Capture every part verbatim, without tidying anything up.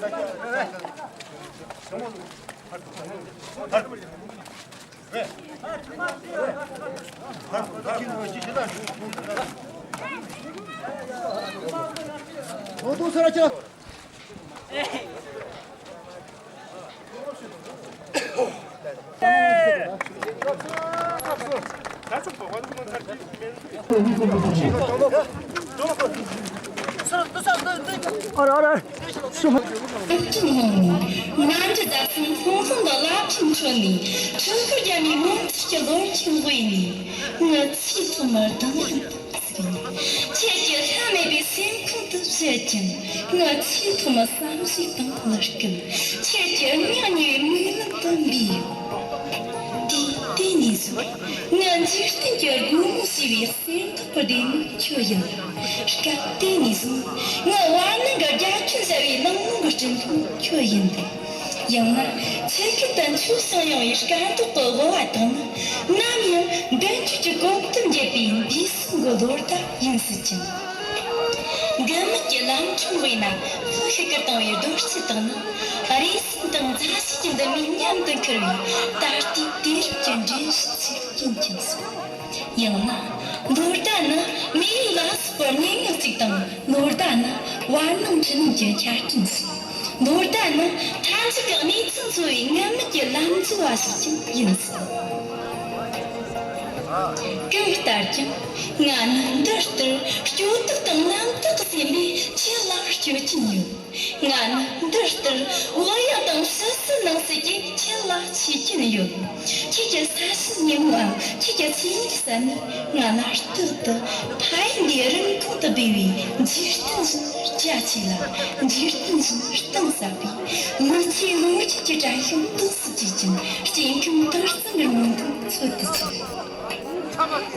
ཨ་ར་ཨ་ར། སྲུང་། མ་འདྲི་ཟ་སོང་ཁོང་ཁོང་གི་རླབས་ཆེན་ཁྲོད་ནས། ཁྲི་ཁོ་རྒྱ་མའི་ངོ་མཚར་གྱི་ལོ་རྒྱུས་དབུས་ནས། ངི་ཆེས་ཐོག་མར་དང་ལེན་དུ་བརྩིས་ནས། ཁྱེད་ཀྱི་ལྷད་མེད་པའི་སེམས་ཁོང་དུ་བཞད་ཅིང་། ངི་ཆེས་ཐོག་མར་བསམ་གཞིགས་དང་བློ་སྐུལ། ཁྱེད་ཀྱི་སྙིང་ཉེ་བའི་མིག་ལམ་དུ་འབུས་ཡོད། དུས་དེ་ནས་བཟུང་། ངི་འཇིག་རྟེན་གྱི་སྒོ་མོ་ཕྱེ་བའི་གསེར་མདོག་གི་སྡེར་མོ་ཁྱོད་ཡིན། སྐབས་དེ་ནས་བཟུང་། ངི་བར་སྣང་གི་རྒྱ་ཁྱོན་བྱ་བའི་ལང་ལོང་གི་སྤྲིན་ཕུང་ཁྱོད་ཡིན། ཡང་ན་ཆུ་ཁུལ་དུ་འཕྱུར་བཞིན་ཡོང་བའི་སྐར་མདོག་གི་དབུ་བ་དང་ནི། ནམ་ཡང་མདུན་སྐྱོད་ཀྱི་གོམ་སྟབས་འགྱེད་པའི་འདས་སོང་གི་ལོ་ཟླ་ཡིན་སྲིད་ཅིང་། མགུལ་མེད་ཀྱི་ལམ་འཕྲང་བས་ན་ཕུ་ཤུགས་ཀྱིས་བཏང་བའི་རྡོ་རྩེ་དག་ནི། རེ་ཟུང་དང་མཛའ་བཤེས་ཀྱི་འདུན་མས་མཉམ་དུ་འཁུར་བའི་ད་ལྟའི་དུས་རབས་ཀྱི་འགྲན་ཞུགས་ཤིག་ཡིན་ཀྱང་སྲིད། ཡང་ན་ལོ་ཟླ་ནི་མི་ཡུལ་ལ་སོགས་པར་སྙན་ངག་ཅིག་དང་། ལོ་ཟླ་ནི་བར་སྣང་འཕྲུལ་སྣང་གི་ཆར་སྤྲིན་ཞིག། ལོ་ཟླ་ནི་མཐའ་མཇུག་གི་གནས་ཚུལ་འཚོ་བའི་ངལ་མུ་ཡི་ལམ་མཛོད་པ་ཞིག་ཀྱང་ཡིན་སྲིད། གང་ལྟར་ཀྱང་ང་ནི་འདི་ལྟར་སྐྱོ་སྡུག་དང་རྣམ་དག་གི་སེམས་པས་ཁྱེད་ལ་སྐྱོ་གིན་ཡོད། ང་ནི་འདི་ལྟར་བུ་ཡང་དང་ཕྱི་སེམས་ནང་གསེས་ཀྱིས་ཁྱེད་ལ་འཆི་གིན་ཡོད། ཁྱེད་ཀྱི་ས་གཞི་ཉིན་མོའམ་ཁྱེད་ཀྱི་ཚེ་ཉིན་གསར་མས་ང་ལ་རྟག་ཏུ་ཕ་ཡུལ་འདིའི་རིན་གོང་དུ་སྦས་པའི་འཇིག་རྟེན་བཞིན་རྒྱ་ཆེ་ལ། འཇིག་རྟེན་བཞིན་གཏིང་ཟབ་པའི་མི་ཚེའི་ལོ་རྒྱུས་ཀྱི་དྲན་ཤིང་དུས་སུ་བརྗིད་ཅིང་། སྐྱེ་ཁམས་དར་ཚང་གི་སྔོན་འགྲོ་འཚོལ་དུ་བཅུག།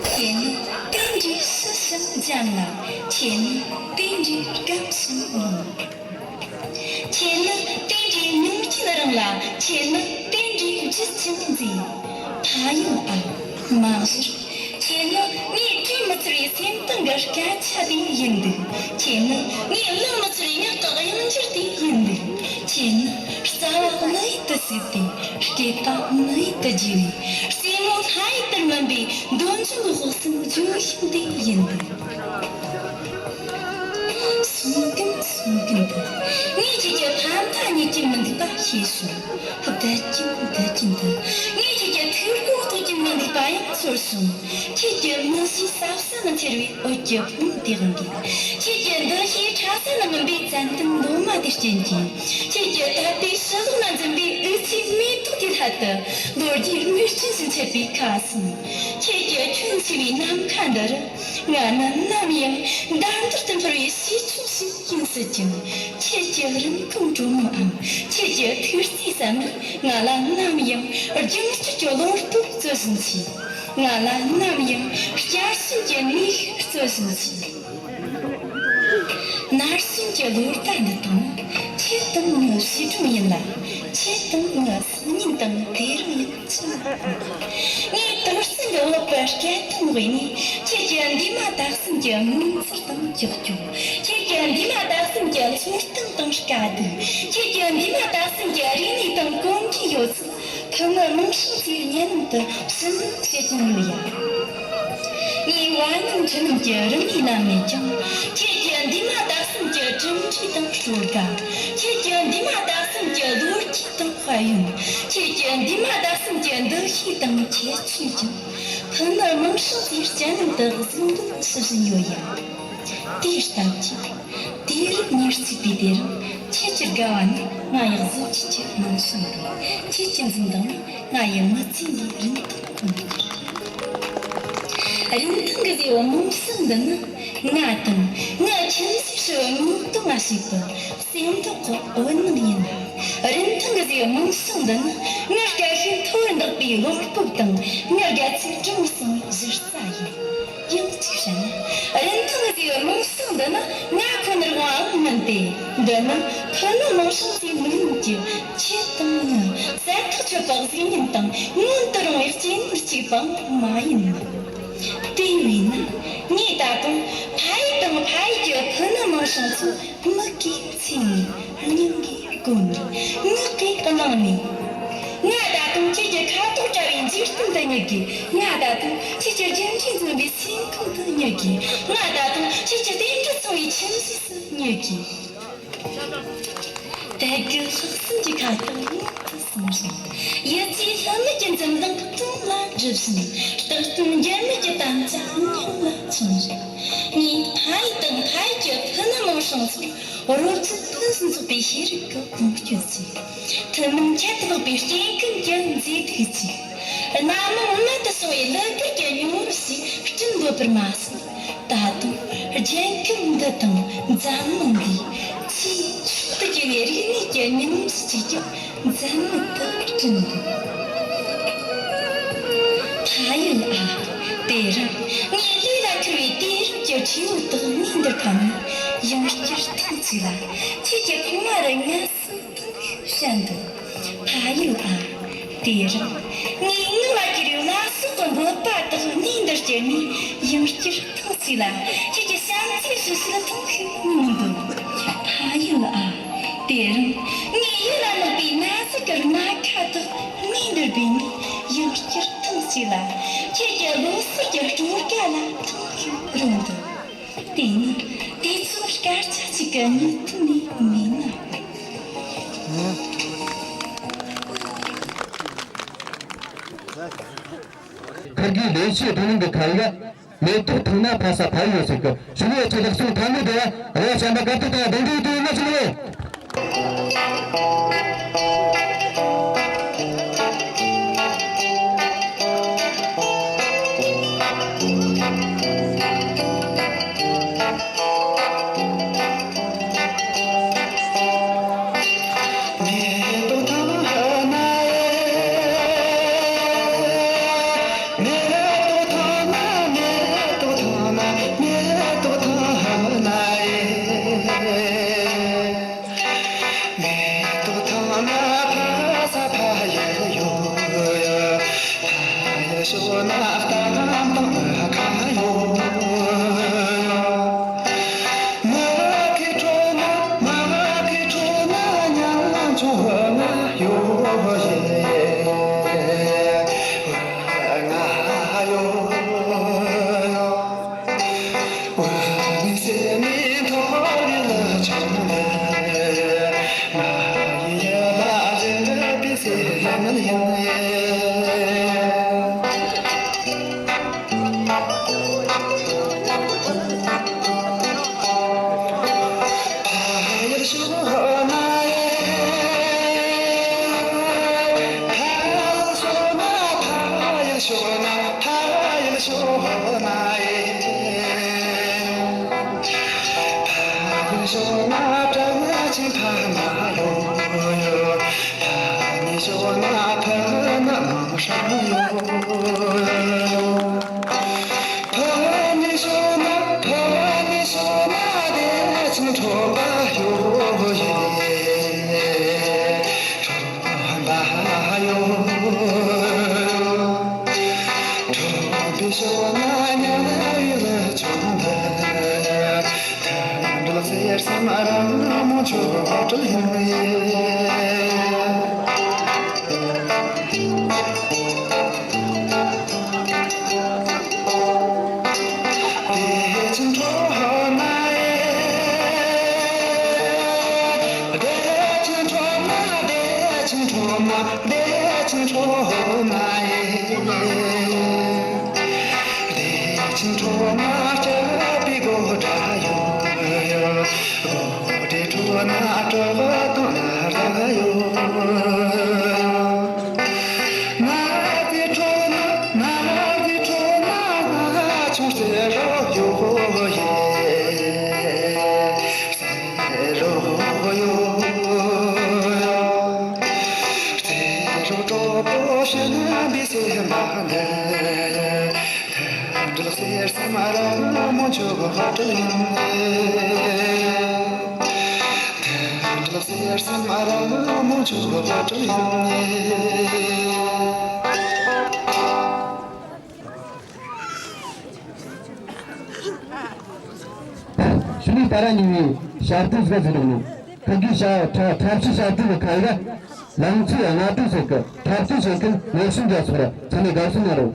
ཁྱེད་ནི་དེ་འདྲའི་ཕྱི་ཞིང་འཇམ་ལ། ཁྱེད་ནི་དེ་འདྲའི་སྐམ་ཞིང་རླུང་། ཁྱེད་ནི་དེ་འདྲའི་མྱོང་བརྒྱུད་རིང་ལ། ཁྱེད་ནི་དེ་འདྲའི་བརྗིད་ཅིང་མཛེས། ཕ་ཡུལ་ཨ། མ་གཞི་ཁྱེད་ནི་ངས་བྲིས་མི་ཚར་བའི་སེམས་གཏིང་གི་སྐད་ཆ་དེ་ཡིན་འདུག། ཁྱེད་ནི་ངས་གླེང་མི་ཚར་བའི་ངག་གི་དབྱངས་འགྱུར་དེ་ཡིན་འདུག། ཁྱེད་ནི་རྩ་བ་གླུ་ཡིད་དུ་ཟུག་སྟེ། སྐེད་པ་མི་ཡུལ་དུ་རྒྱས་པའི། རྩེ་མོ་ལྷ་ཡུལ་ལྟར་མིན་པའི། འདོད་འཇོ་གི་དཔག་བསམ་ལྗོན་ཤིང་དེ་ཡིན་འདུག། སོང་གིན་སོང་གིན་དུ། ངས་ཁྱེད་ཀྱི་ཕ་མཐའ་རྙེད་ཀྱིན་མི་འདུག་པ་ཤེས་སོང་། བསྡད་ཀྱིན་བསྡད་ཀྱིན་དུ། ངས་ཁྱེད་ཀྱི་ཐུགས་དགོངས་རྟོགས་ཀྱིན་མི་འདུག་པ་ཡང་ཚོར་སོང་། ཁྱེད་ཀྱི་མི་གཤིས་ཟབ་ས་ན་འཚེར་བའི་འོད་ཀྱི་ཕུང་དེ་དབང་གིས། ཁྱེད་ཀྱི་འདུ་ཤེས་ཕྲ་ས་ན་མུན་པའི་ཙན་དན་ལོ་མ་དེ་རྐྱེན་གྱིས། ཁྱེད་ཀྱི་དད་པའི་ཕྱི་ལོགས་ན་འཛིན་པའི་འུ་ཚོའི་མེ་ཏོག་དེའི་སླད་དུ། ལོ་རྒྱུས་རྨིག་སྤྲིན་བཞིན་མཆེད་པའི་ཁ་ཟུམ། ཁྱེད་ཀྱི་ཁྱོན་ཆེ་བའི་ནམ་མཁའ་འདི་རུ། ང་ནི་ནམ་ཡང་འདམ་འདར་དུ་འཕུར་བའི་བྱིའུ་ཆུང་ཞིག་ཡིན་སྲིད་ཀྱང་། ཁྱེད་ཀྱི་རིན་གོང་དྲོན་མོའམ། ཁྱེད་ཀྱི་ཐུགས་བརྩེའི་ཟམ་པས་ང་ལ་ནམ་ཡང་རྒྱུན་སྤྱོད་ཀྱི་བློ་སྟོབས་སྩོལ་བཞིན་མཆིས། ང་ལ་ནམ་ཡང་བསྐྱར་ཞིབ་ཀྱི་ནུས་ཤུགས་སྩོལ་བཞིན་མཆིས། ནར་སོན་གྱི་ལོ་ཟླ་འདི་དང་། ཁྱེད་དང་ངི་བྱིས་སྒྲུང་ཡིན་ལ། ཁྱེད་དང་ངི་སང་ཉིན་དང་དེ་རིང་ཡང་ཅི་ལ་ཕན་པ། ངས་དོར་སེམས་ཀྱི་འོད་པར་སྐད་ཐོག་བོས་ནས། ཁྱེད་ཀྱི་འདས་མ་ད་སེམས་ཀྱི་མངོན་གསལ་དང་ཀྱག་ཀྱོག། ཁྱེད་ཀྱི་འདས་མ་ད་སེམས་ཀྱི་འཚོ་རྟེན་དང་དཀའ་སྡུག། ཁྱེད་ཀྱི་འདས་མ་ད་སེམས་ཀྱི་རིག་གནས་དང་གོམས་འདྲིས་ཡོད་ཚད། ཕུ་ནུ་མིང་སྲིང་ཚོའི་སྙན་ལམ་དུ་ཕྱིར་འདོན་བྱེད་ཀྱིན་ཡོད་ཡ། ངའི་བར་སྣང་འཕྲུལ་སྣང་གི་རི་ངོས་ན་མེད་ཀྱང་། ཁྱེད་ཀྱི་འདས་མ་ད་སེམས་ཀྱི་གྲུབ་འབྲས་དང་སྲོལ་རྒ། ཁྱེད་ཀྱི་འདས་མ་ད་སེམས་ཀྱི་ལོ་རྒྱུས་དང་དཔལ་ཡོན། ཁྱེད་ཀྱི་འདས་མ་ད་སེམས་ཀྱི་འདུ་ཤེས་དང་ཁྱད་ཆོས་ཀྱང་། ཕུ་ནུ་མིང་སྲིང་ཚོའི་སྙན་ལམ་དུ་གཟིགས་འདོན་ཞུ་བཞིན་ཡོད་ཡ། དེ་ལྟ་ཅི། དུས་རབས་ཉེར་གཅིག་པའི་དེ་རིང་། ཁྱེད་ཀྱི་དགའ་བ་ནི་ང་ཡི་གཟི་བརྗིད་ཀྱི་མིང་སྲིང་དང་། ཁྱེད་ཀྱི་འཛུམ་མདངས་ནི་ང་ཡི་མི་ཚེའི་རིན་ཐང་ཀུན་གྱི། རིན་ཐང་གི་ཟེའུ་མིང་སྲིང་འདི་ནི་ང་དང་ངི་ཁྱིམ་མཚེས་ཧྲིལ་བོའི་ངོ་གདོང་ང་ཞིག་པུ། གསེར་མདོག་གི་འོད་སྣང་ཡིན་ལ། རིན་ཐང་གི་ཟེའུ་མིང་སྲིང་འདི་ནི་ངི་དགའ་ཤོས་མཐོ་བར་འདེགས་པའི་བློ་སྤོབས་དང་། ངི་དགའ་ཚོར་འབྲིང་བར་སོང་བའི་གཞི་རྩ་ཡིན། ཡང་གཅིག་བཤད་ན། རིན་ཐང་ཟེར་བའི་མིང་སྲིང་འདི་ནི་ང་ཁོ་ནར་དབང་བའང་མིན་ཏེ། འདི་ནི་ཕུ་ནུ་མིང་སྲིང་ཚོའི་མིག་ལམ་གྱི་ཁྱེད་དང་ངི་གསལ་ཐག་ཆོད་པའི་གཟུགས་བརྙན་དང་། མངོན་དུ་རུང་བའི་སྐྱེས་ནོར་གཅིག་པའང་མ་ཡིན་ནམ། དེ་བས་ན་ངས་ད་དུང་ཕ་ཡུལ་དང་ཕ་ཡུལ་གྱི་ཕུ་ནུ་མིང་ སོང་ཚུལ་མིག་གིས་མཚོན་ནས། སྙིང་གིས་བསྒོམས་ནས། ངག་གིས་བླངས་ནས། ང་ད་དུང་ཁྱེད་ཀྱི་ཁ་དོག་བཀྲ་བའི་འཇིག་རྟེན་དུ་སྙེག་གི། ང་ད་དུང་ཁྱེད་ཀྱི་རྒྱན་རིས་འཛིན་པའི་སེམས་ཁམས་དུ་སྙེག་གི། ང་ད་དུང་ཁྱེད་ཀྱི་རྟེན་འབྲེལ་མཚུངས་པའི་ཁྱིམ་གཞིས་སུ་སྙེག་གི། དད་གུས་ལྷག་བསམ་གྱི་ཁ་གཏད་མྱུར་དུ་སོང་ཞིང་། ཡིད་ཆེས་ལྷད་མེད་ཀྱི་འཛུམ་མདངས་དུང་ལ་བསྒྲིབས་ཤིང་། རྟག་བརྟན་འགྱུར་མེད་ཀྱི་དམ་བཅའ་སྙིང་ལ་བཅངས་རིང་། ངས་ཕ་ཡུལ་དང་ཕ་ཡུལ་གྱི་ཕུ་ནུ་མང་སོང་ཚོར་རོལ་རྩེད་ཕུན་སུམ་ཚོགས་པའི་ཤེས་རིག་གི་གོམས་སྤྱོད་ཅིག། ཐུན་མིན་ཁྱད་དུ་འཕགས་པའི་སྐྱེ་ཁམས་ཀྱི་མཛེས་སྡུག་ཅིག། གནའ་མང་རྨད་དུ་བྱུང་བའི་ལུས་སྒེར་གྱི་མྱོང་བ་ཞིག་སྤྲིན་འབོད་པར་མ་ཟད། ད་དུང་རྒྱལ་ཁབ་འདི་དང་འཛམ་གླིང་འདིའི་ཆེས་མཆོག་ཏུ་གྱུར་པའི་རིག་གནས་ཀྱི་མྱོང་བ་ཅིག་ཀྱང་འཛད་མེད་དུ་བསྐྲུན་འདུག། ཕ་ཡུལ་ཨ། དེ་རིང་ངས་ལུས་ལ་ཁུར་བའི་དུས་རབས་ཀྱི་ཁྲིའུ་དག་གནས་འདིར་ཕབ་ནས། ཡང་བསྐྱར་ཐེངས་གཅིག་ལ་ཁྱེད་ཀྱི་གོང་མ་རུ་ངལ་གསོ་གཏོང་ཤན་དུ། ཕ་ཡུལ་ཨ། དེ་རིང་ངའི་ངག་ལ་གྱེར་ཡོད་བླ་སྲོག་གི་འབོད་པ་དག་གནས་འདིར་གྱེར་ནས། ཡང་བསྐྱར་ཐེངས་གཅིག་ལ་ཁྱེད་ཀྱི་བྱམས་བརྩེའི་ཞལ་ཕྱེ་ཐོང་ཤིག་སྙིང་འདོད། ཕ་ཡུལ་ཨ། དེ་རིང་ངའི་ཡིད་ལ་བརྣག་པའི་ན་ཟུག་གི་རྨ་ཁ་དག་གནས་འདིར་སྦས་ནས། ཡང་བསྐྱར་ཐེངས་གཅིག་ལ་ཁྱེད་ཀྱི་བློ་གསལ་གྱི་སྤྲོ་དགའ་ལ་ཐོང་ཤིག་རོལ་འདོད། དེ་ནས་དུས་ཚོད་སྐར་ཆ་གཅིག་གི་ཉེ་དུས་ནས་མེད་ན། ཁུར་གི་ལས་བྱེད་བགྲོ་གླེང་གི་ཁ་ཡིག་ལ། མེ་ཏོག་ཐང་ན་ཕ་ས་ཕ་ཡུལ་ཟེར་གི། ཞུ་ལས་ཆེ་ལགས་སོ། ཐང་མི་དེ་ཡ་རེ་བ་བྱམས་པ་དགའ་སྟོན་དང་གདན་འདྲེན་དུ་ཡོད་ན་ཞུ་ལས། མེ་ཏོག་ཐང་ན་ཕ་ས་ཕ་ཡུལ་ཡོད། ཕ་ཡུལ་ཕྱོགས་ན་གཏམ་དང་ཁ་ཡོད། མ་གི་ཁྲོད་ན་མ་གི་ཁྲོད་ན་ཉམ་ཆུང་ང་ཡོད་ཡེ། ང་ཡོད། ཕ་ཡུལ་ཕྱོགས་ན་བྲག་ཆེན་ཕ་མ་ཡོད། ཕ་ནི་ཕྱོགས་ན་ཕ་ན་མང་ཧྲ་ཡོད། ཕ་ནི་ཕྱོགས་ན་ཕ་ནི་ཕྱོགས་ན་བདེ་ཆེན་ཁྲོན་པ་ཡོད་ཡེ། ཁྲོན་པ་ཡོད། ཁྲོན་པའི་ཕྱོགས་ན་ཉལ་ཡུལ་ཆུང་འདི། མཐུན་སྒྲིལ་བརྩེ་སེམས་རང་མོས་མཆོག་སྤྲུལ་ཡིན། བདེ་ཆེན་ཁྲོན་ན་ཡེ། བདེ་ཆེན་ཁྲོན་ན། བདེ་ཆེན་ཁྲོན་ན། བདེ་ཆེན་ཁྲོན་ན་ཡེ། བདེ་ཆེན་ཁྲོན་ན་སྐྱིད་པའི་སྒོ་འདྲ་ཡོད། སྒོ་འདྲའི་ཁྲོད་ན་གྲོགས་དང་ལ་ར་ཡོད། ང་གི་ཁྲོད་ན། ང་གི་ཁྲོད་ན་ང་ཆུང་སེ་རོ་ཡོད་ཡེ། སེ་རོ་ཡོད། སེ་རོ་གྲོགས་པོ་ཤན་པའི་སེམས་པ་འདི། མཐུན་སྒྲིལ་བརྩེ་སེམས་རང་མོས་མཆོག་སྤྲུལ་ཡིན། མཐུན་སྒྲིལ་བརྩེ་སེམས་རང་མོས་མཆོག་སྤྲུལ་ཡིན། ཁྱེད་ནི་ད་ར་ཉི་མའི་ཞབས་བྲོ་ཟིག་ཟེར་འདུག་ནོ། ཁ་གི་ཞབས་ཁྲ་ཁྲ་ཆུ་ཞབས་བྲོ་གི་ཁ་ཡ། ལང་ཚོའི་སྔ་དྲོ་ཟེར་གི་ཁྲ་ཆུ་ཟེར་གི་ངོ་སྲུང་རྒྱ་ཚོར་ཚ་ནས་དགའ་སུ་ན་རོ།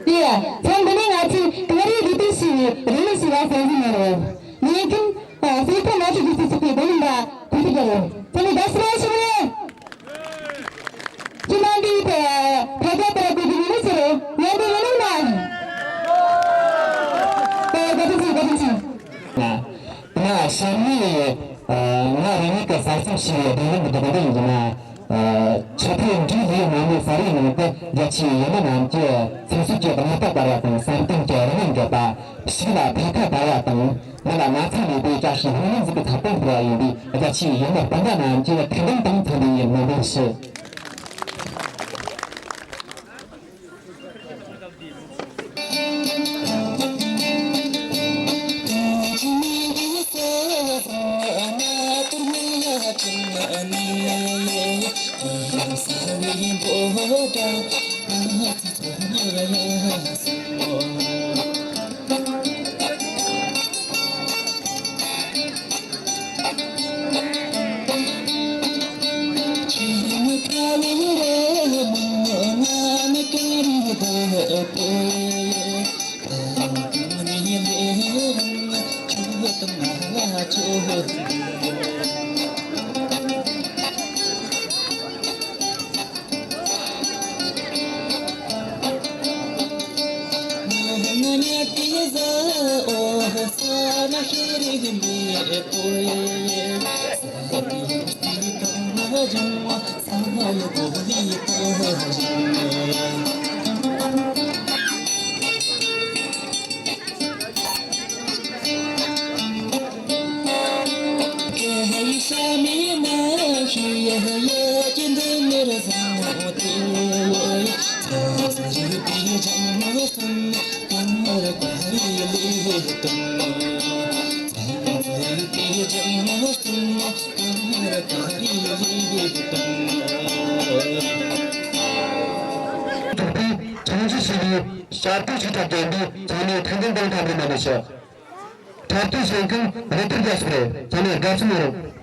དེ་ཡང་མཚམས་འདི་ནས་ང་ཚོས་གངས་རིའི་རི་དེ་ཞེས་པའི་རི་ལི་ཞེས་པ་གསན་གཟིགས་གནང་རོགས། ལས་མཁན་སྲས་མཐོ་ནག་ཆུ་རྒྱལ་སྲས་ཚོགས་པའི་བགྲོ་གླེང་པ་ཁོང་ཚོ་རྒྱལ་ལོ། ཚང་མས་དགའ་བསུ་རེ་ཞུ་གི་ཡིན། ཁྱེད་རྣམ་པས་ཕ་རྒྱ་ལྟར་དགོས་ཀྱི་མི་ཟེར་རོ། ཉན་པའི་ཡོད་ནམ་ན། ཨོ་བཀའ་དྲིན་ཆེ། བཀའ་དྲིན་ཆེ། ང་ང་ཞབས་མི་ང་རང་ཉིད་ཀྱི་ གསར་རྩོམ་ཞེས་པའི་སྒྲིག་ལམ་འདི་དག་འདི་ཡིན་ན། ཆོས་ཕན་འབྲེལ་ཡོད་ནང་མི་ས་རིགས་ནང་དུ་རྒྱ་ཆེའི་ཡུལ་མི་རྣམས་ཀྱི་སེམས་ཤུགས་ཀྱི་རང་རྟོགས་སྤར་བ་དང་བསམ་གཏན་གྱི་རང་དབང་འགེབས་པ། ཕྱུགས་ལ་འཕེལ་ཁ་དར་བ་དང་། མི་ལ་ན་ཚ་མེད་པའི་བཀྲ་ཤིས་ལྷུན་གྲུབ་འཛིན་པའི་ཐབས་དང་འབྲེལ་བ་ཡིན་པས། རྒྱ་ཆེའི་ཡུལ་མི་སྤུན་ཟླ་རྣམས་ཀྱི་ཐུགས་འདུན་དང་མཐུན་པའི་སྨོན་འདུན་ཞུ། ཚོགས་པས་ཆུང་ཆུང་ཞིག་གིས་བྱ་སྤྱོད་ཅིག་འཁྲབ་རྒྱུ་འདི་ཚང་མས་ཐུགས་འདུན་དང་འཐབ་རེས་གནང་ནས་ཞུ། འཁྲབ་སྟོན་བྱེད་མཁན་རེ་ལྡེ་རྒྱ་ཤོག་རེད། ཚང་མས་དགའ་བསུ་གནང་རོགས།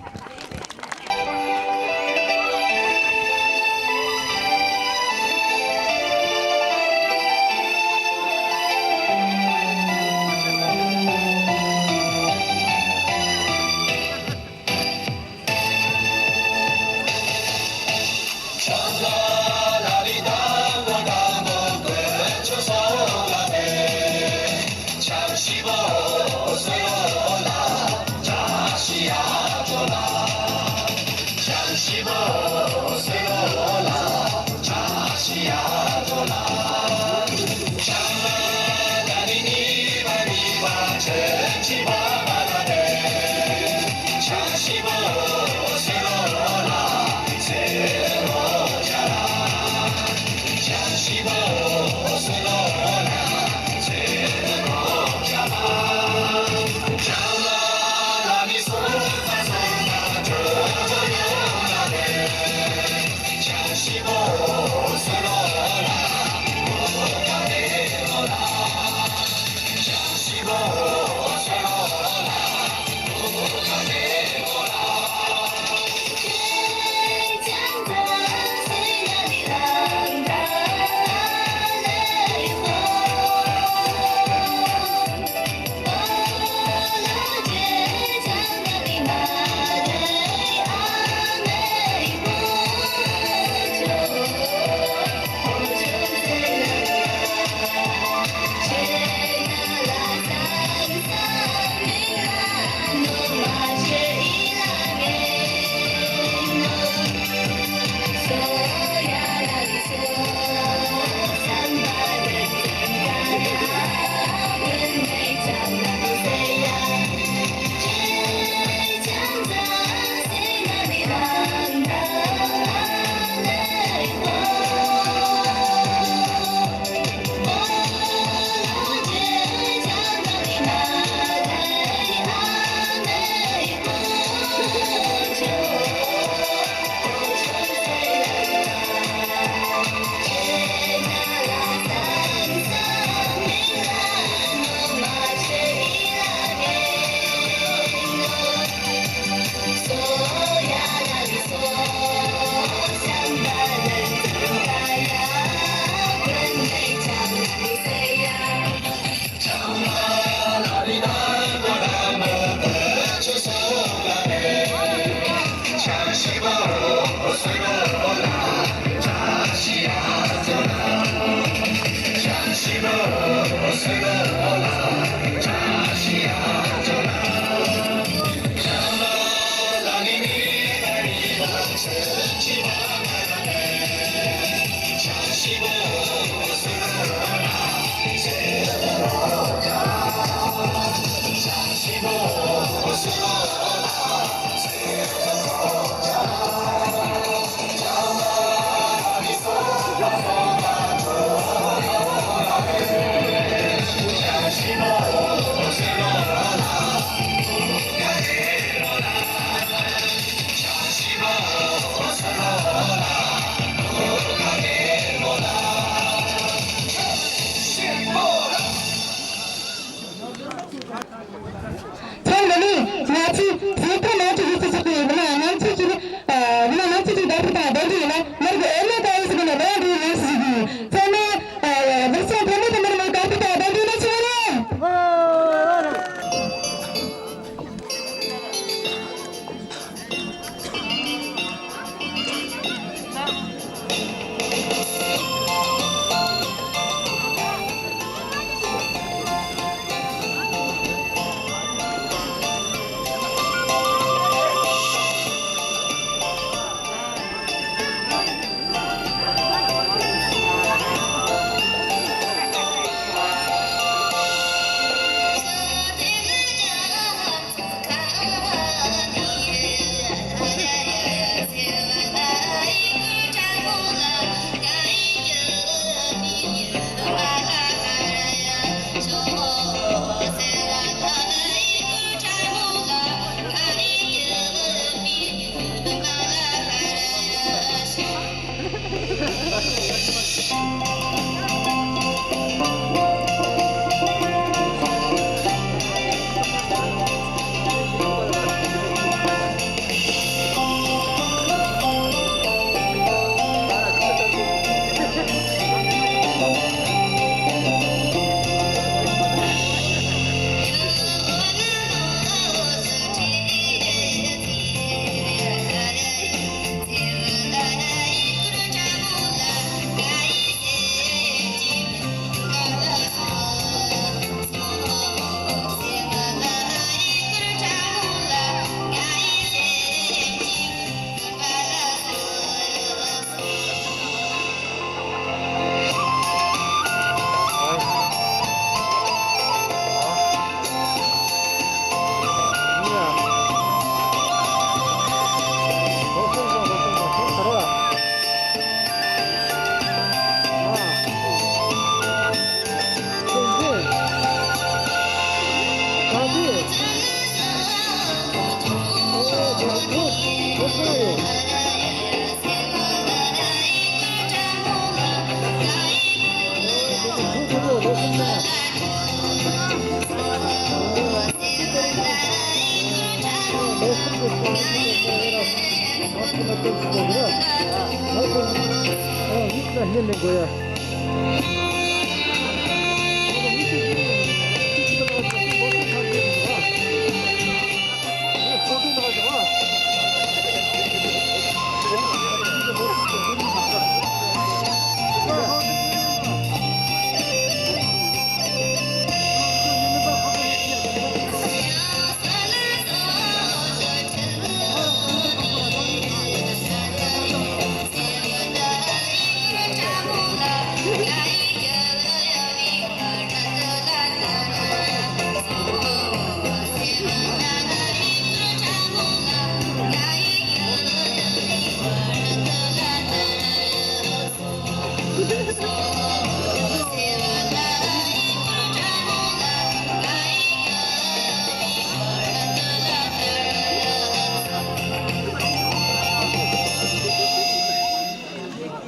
ཚང་མ་ནི་ང་ཚོའི་གཟེངས་རྟགས་མང་ཆེ་ཡོད་ཚུལ་ཞིག་ཡིན་ན། ང་ཚོའི་ཅིག་ཨ་ང་ཚོའི་ཅིག་བདག་པོ་དང་བདག་འཛིན་ཡིན་ན། མར་གི་ཨེ་ལོ་ད་ཡོད་ཟེར་གི་ན་རང་འདྲ་ཡིན་ཟེར་གི། ཚང་མས་ཨ་ལགས་སོ། ཐོག་མ་དུ་མར་མ་བདག་པོ་དང་བདག་འཛིན་ཡིན་ན་ཆི་ཡིན་ན།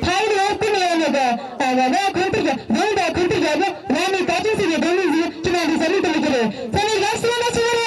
ཕ་ཡུལ་ཡང་ཀུན་ཡོད་ནོ་ག་ཨ་ན་ན་ཁོང་ཏུ་ག་རང་ད་ཁོང་ཏུ་ག་ག་རང་ནི་ད་ཅི་སི་གི་དོན་ནི་ཟི་ཅི་ན་འདི་ས་ནི་དུ་ལི་གི་རེ། ས་ནི་ཡག་སི་ན་ཆི་རེ།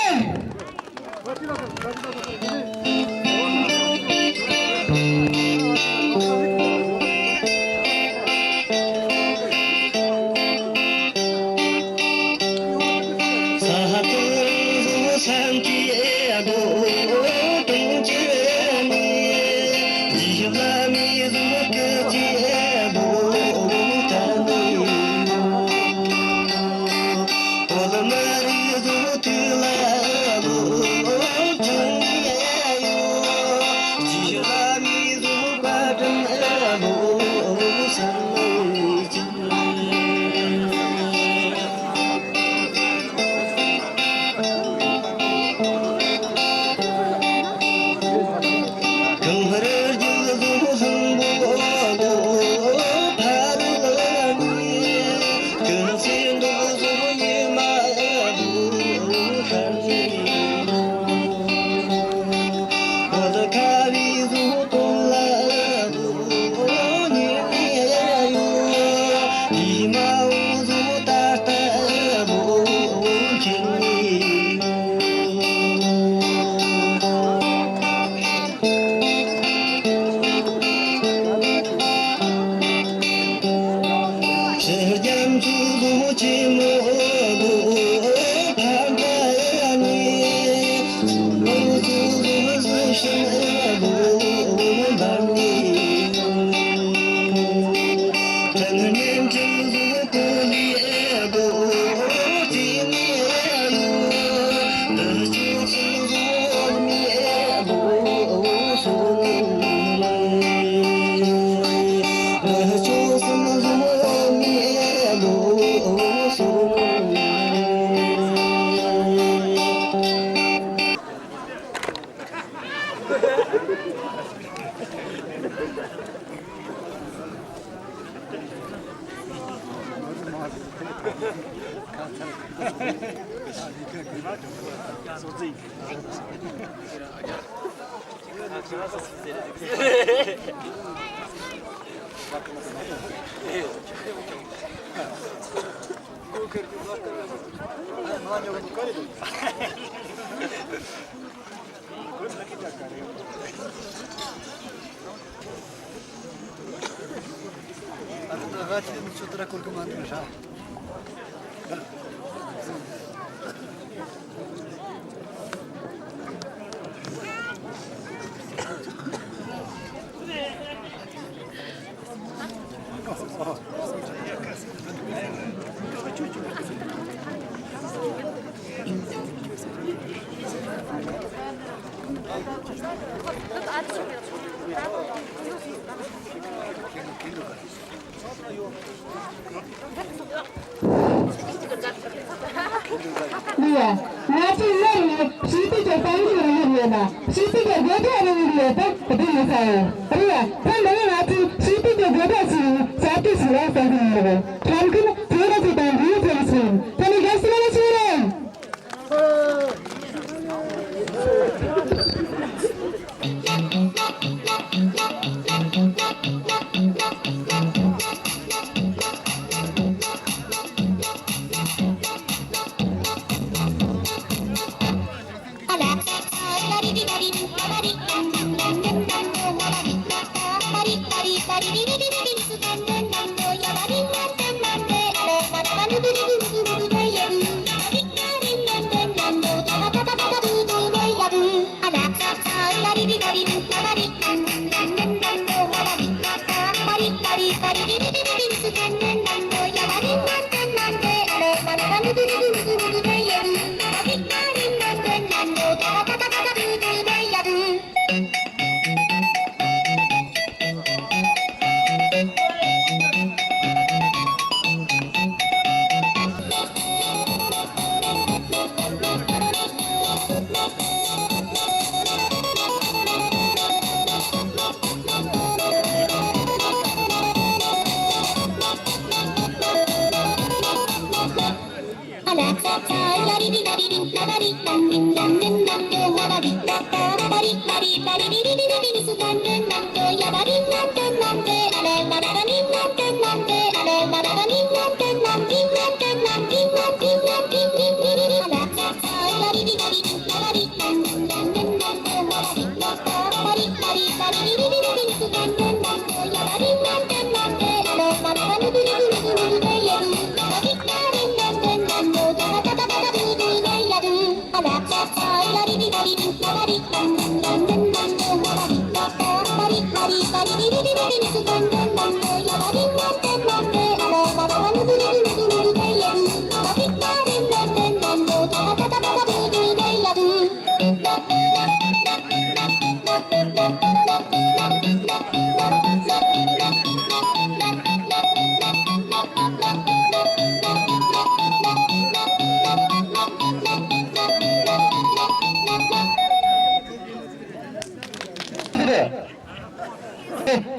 ལིའུ། ང་ཚོའི་མི་རེ་ནས་ཞི་བདེ་གི་བསམ་ཚུལ་རེ་ཡོད་ན། ཞི་བདེ་གི་དགོད་བྲོ་རེ་ཡོད་ན་ད་དེ་ཡིན་ས་ཡོད། རེད་ཡ། ད་འདི་ནི་ང་ཚོའི་ཞི་བདེ་གི་དགོད་བྲོ་ཞིག་ཡིན། ཞབས་ཏོག་ཞིག་ལ་བསམ་གྱི་ཡིན་རེད། ཁྲོམ་ཁུལ་ཚོང་ར་ཞིག་དང་འབྲེལ་ཡོད་ཚོང་ཞིག་ཡིན། ད་ནི་རྒྱལ་སྲིད་ལ་ཞིག་རེད།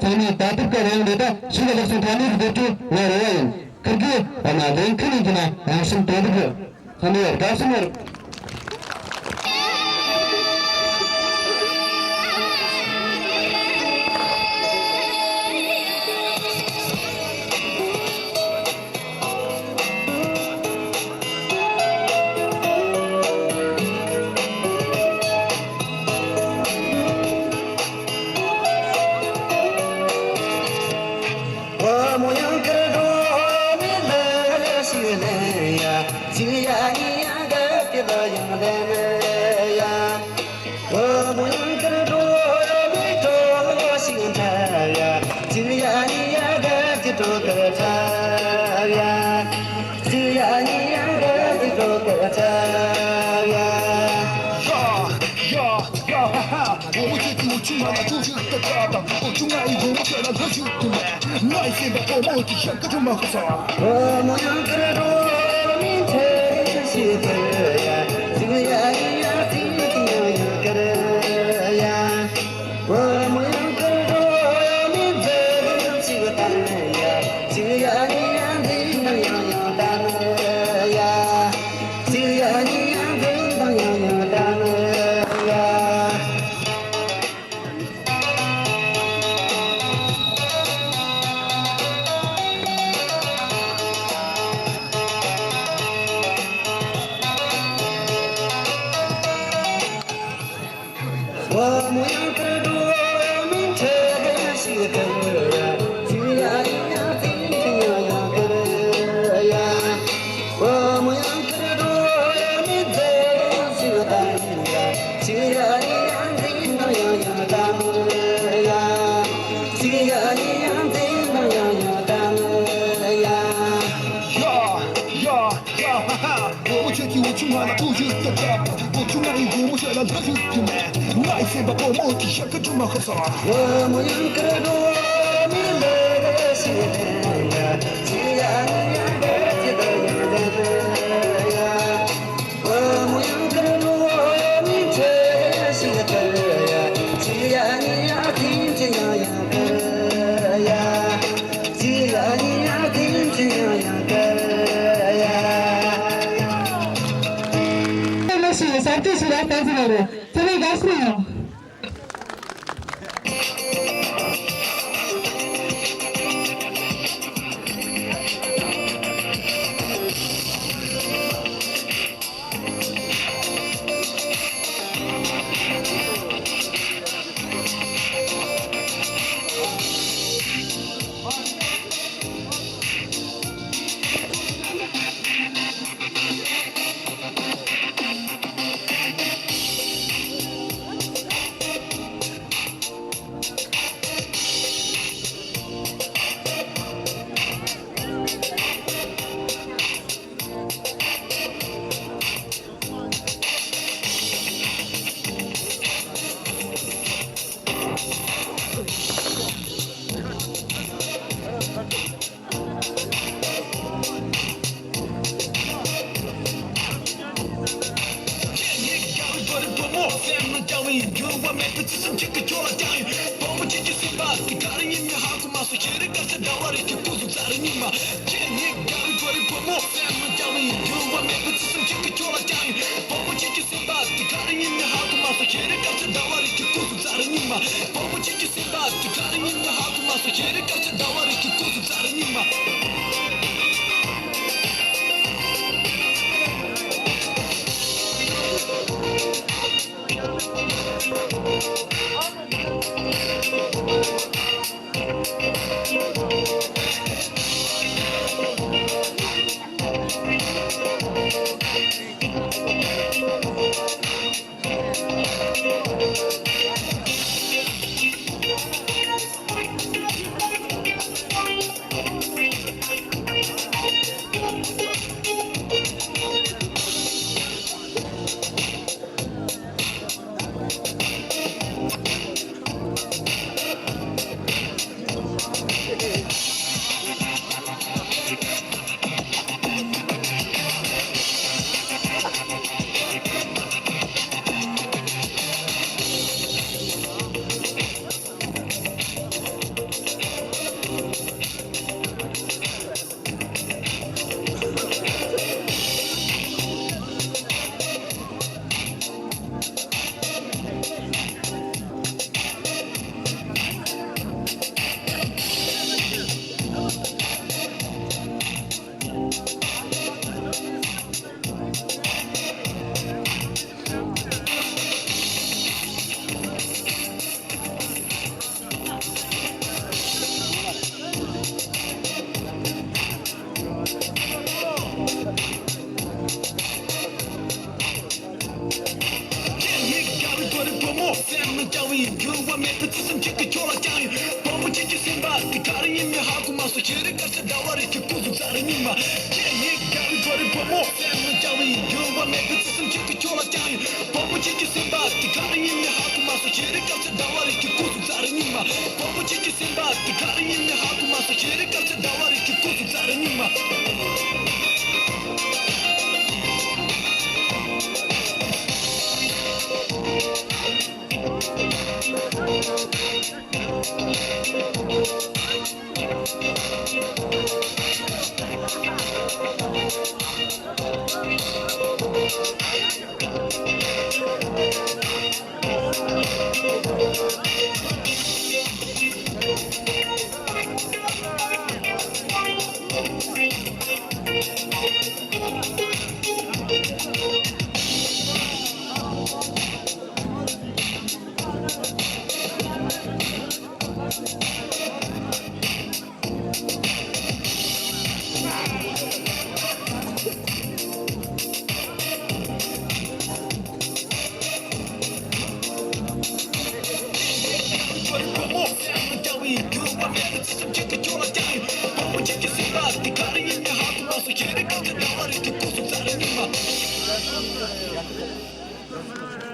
ཚང་མས་ད་ཐུབ་ཀྱི་རེ་བ་འདི་དག་ཞིག་ལ་ལེགས་སོང་དྲ་མིག་གི་སྡེབ་སྤྲོད་ངའི་རེ་བ་ཡིན། ཁིར་གིས་ཨ་མ་ལེན་ཁུལ་ཡིན་གྱི་ན་རང་སེམས་དོན་དུ་གི་ཚང་མས་དགའ་སེམས་ཡོད།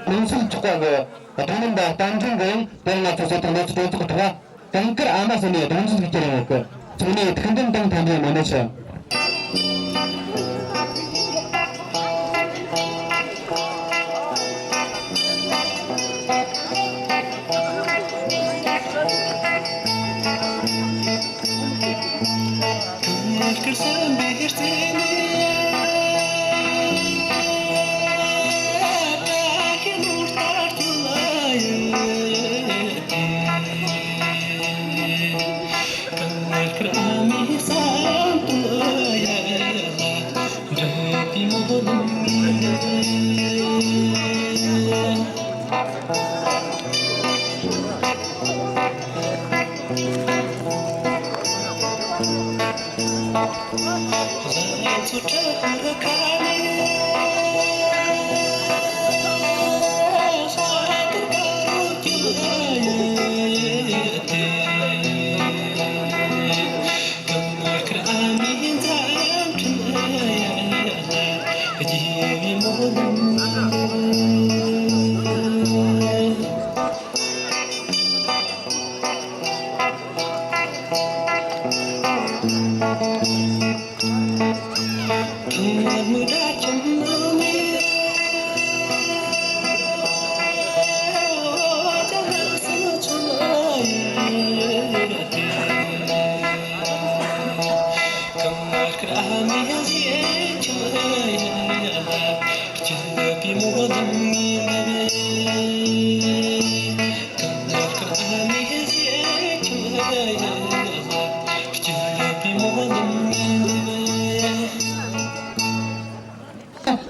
ལུང་སྲོལ་ཚོགས་པ་གི་རྡུང་ལེན་དང་རྟ་མགྲིན་གི་ཡང་དེ་ང་ཚོ་སོ་ཐོག་ང་ཚོ་གྲོས་ཚོགས་ཐོག་གངས་དཀར་ཨ་མ་ཟེར་ནས་རྡུང་རྩེད་ཀྱི་རིང་གི་ཚོགས་ནས་ཐུགས་འདུན་དང་ཐམས་ཅད་མ་ནས་ཞུ།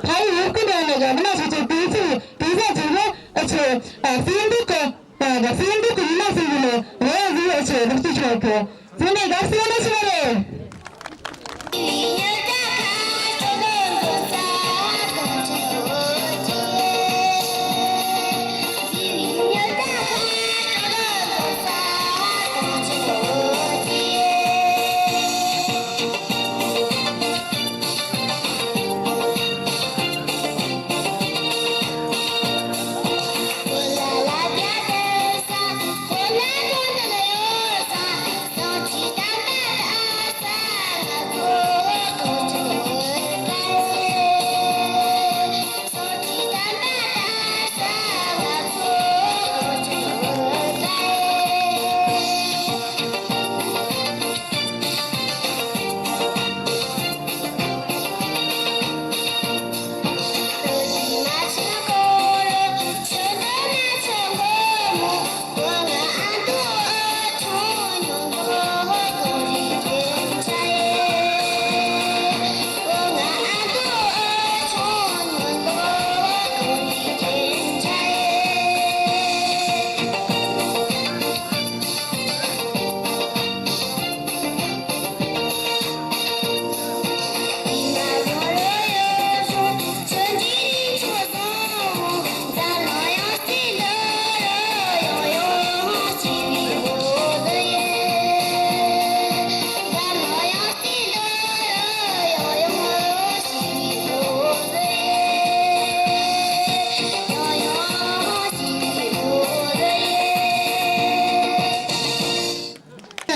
ཕ་ཡུལ་ཡུལ་སྐོར་ནང་ལ་མི་སྣ་ཆེ་ཆེ་དུས་ཚོད་དུས་ཚོད་ཅིག་ལ་ཨ་ཆེ་ཨ་སེམས་སྡུག་གི་ཨ་སེམས་སྡུག་གི་ཉི་མ་ཟིག་ཡིན་ནོ་ལོ་ཡ་ཟིག་ཨ་ཆེ་རོགས་སྐྱོར་ཆེ་བ་གི་ཚང་མས་དགའ་བསུ་ཡོད་ན་ཆེ་བ་རེད།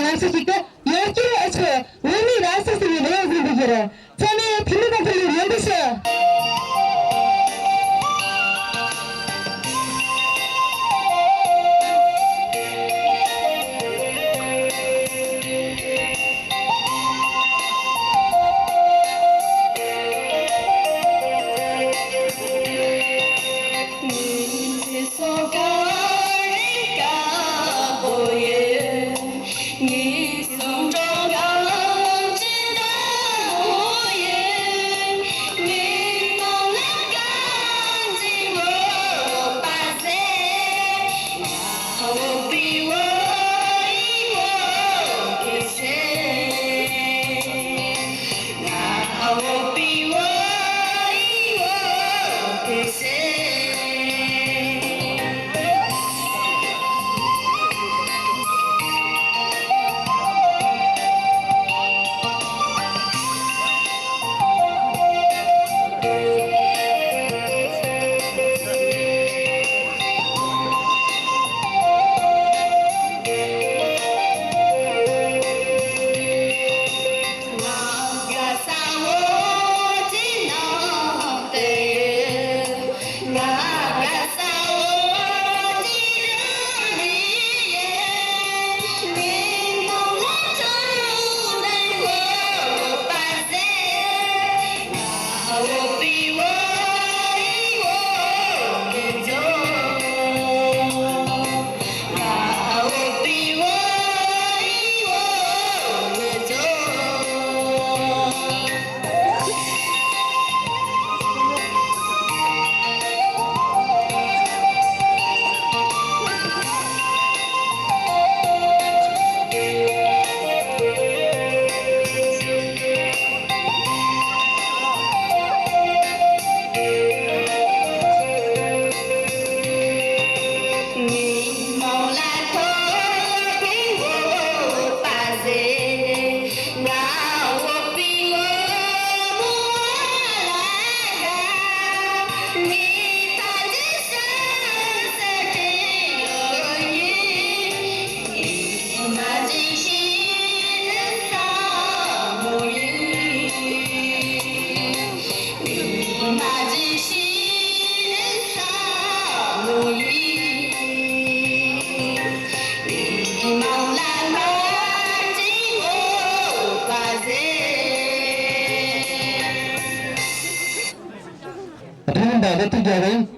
རང་སྲོག་ཅིག་ཏུ་ཡར་སྐྱེད་ཨ་ཆེ་བོད་མིའི་རང་སྲོག་ཟེར་བའི་ལེའུ་ཟིན་པའི་ཡུལ། ཚང་མས་ཐུགས་མི་དང་ཐུགས་ལ་ཡོན་པོ་ཞུ།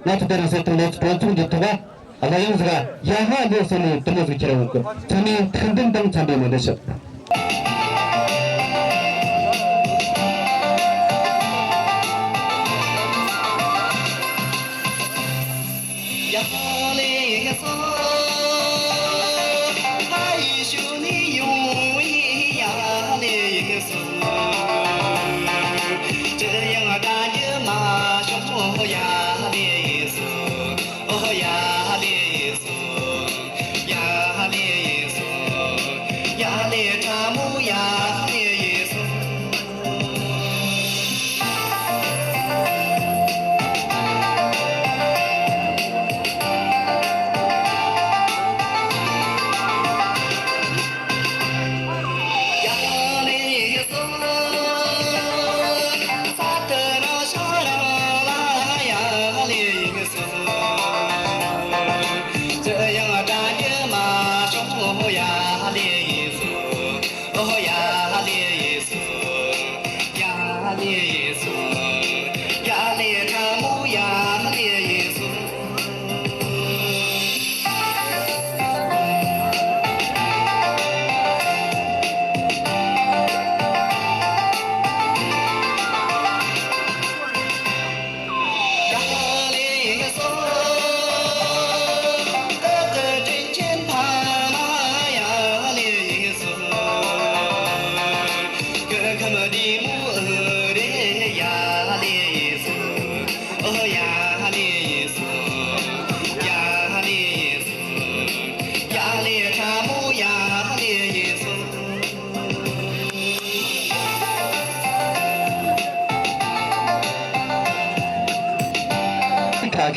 ང་ཚོ་དེ་རིང་སེ་ཐང་ལོ་ཚོད་སྤོ་ཚོགས་འདི་ཐོག་ག་གླུ་དབྱངས་ཟིག་ག་ཡ་ཧ་ལེ་ཟེར་ནས་དེ་མོ་ཟིག་ཁྱེར་ཡོང་གི། ཚང་མས་ཐུགས་འདུན་དང་འཚམས་པའི་སྨོན་འདུན་ཞུ།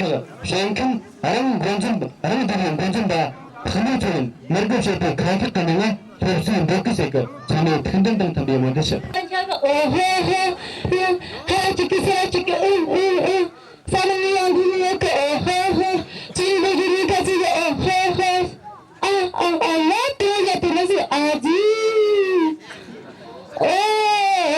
ཁ་ཤགས་ཞིང་ཁམས་རང་འགོ་འཛིན་རང་སྡེ་བའི་འགོ་འཛིན་པ་ཕག་མོ་ཚོ་ཡིན། མི་རྒོད་བྱེད་པའི་ཁ་ཤགས་ཀྱི་མི་ང་སློབ་གསོའི་འབོད་སྐུལ་བྱེད་གི། ཚང་མས་ཐུགས་འདུན་དང་མཐུན་པའི་སྨོན་འདུན་ཞུ། ཨོ་ཧོ་ཧོ། ཧ་ཅིག་གི་ས་ཅིག་གི་ཨུ་ཨུ་ཨུ། ས་ནི་ཡང་གི་ཡོད་གི། ཨོ་ཧོ་ཧོ། ཅི་ལོ་གི་རིང་ཁ་ཅིག་གི། ཨོ་ཧོ་ཧོ། ཨ་ཨ་ཨ། ཡ་དེ་ཡ་དེ་ན་ཟི་ཨ་ཇི། ཨོ་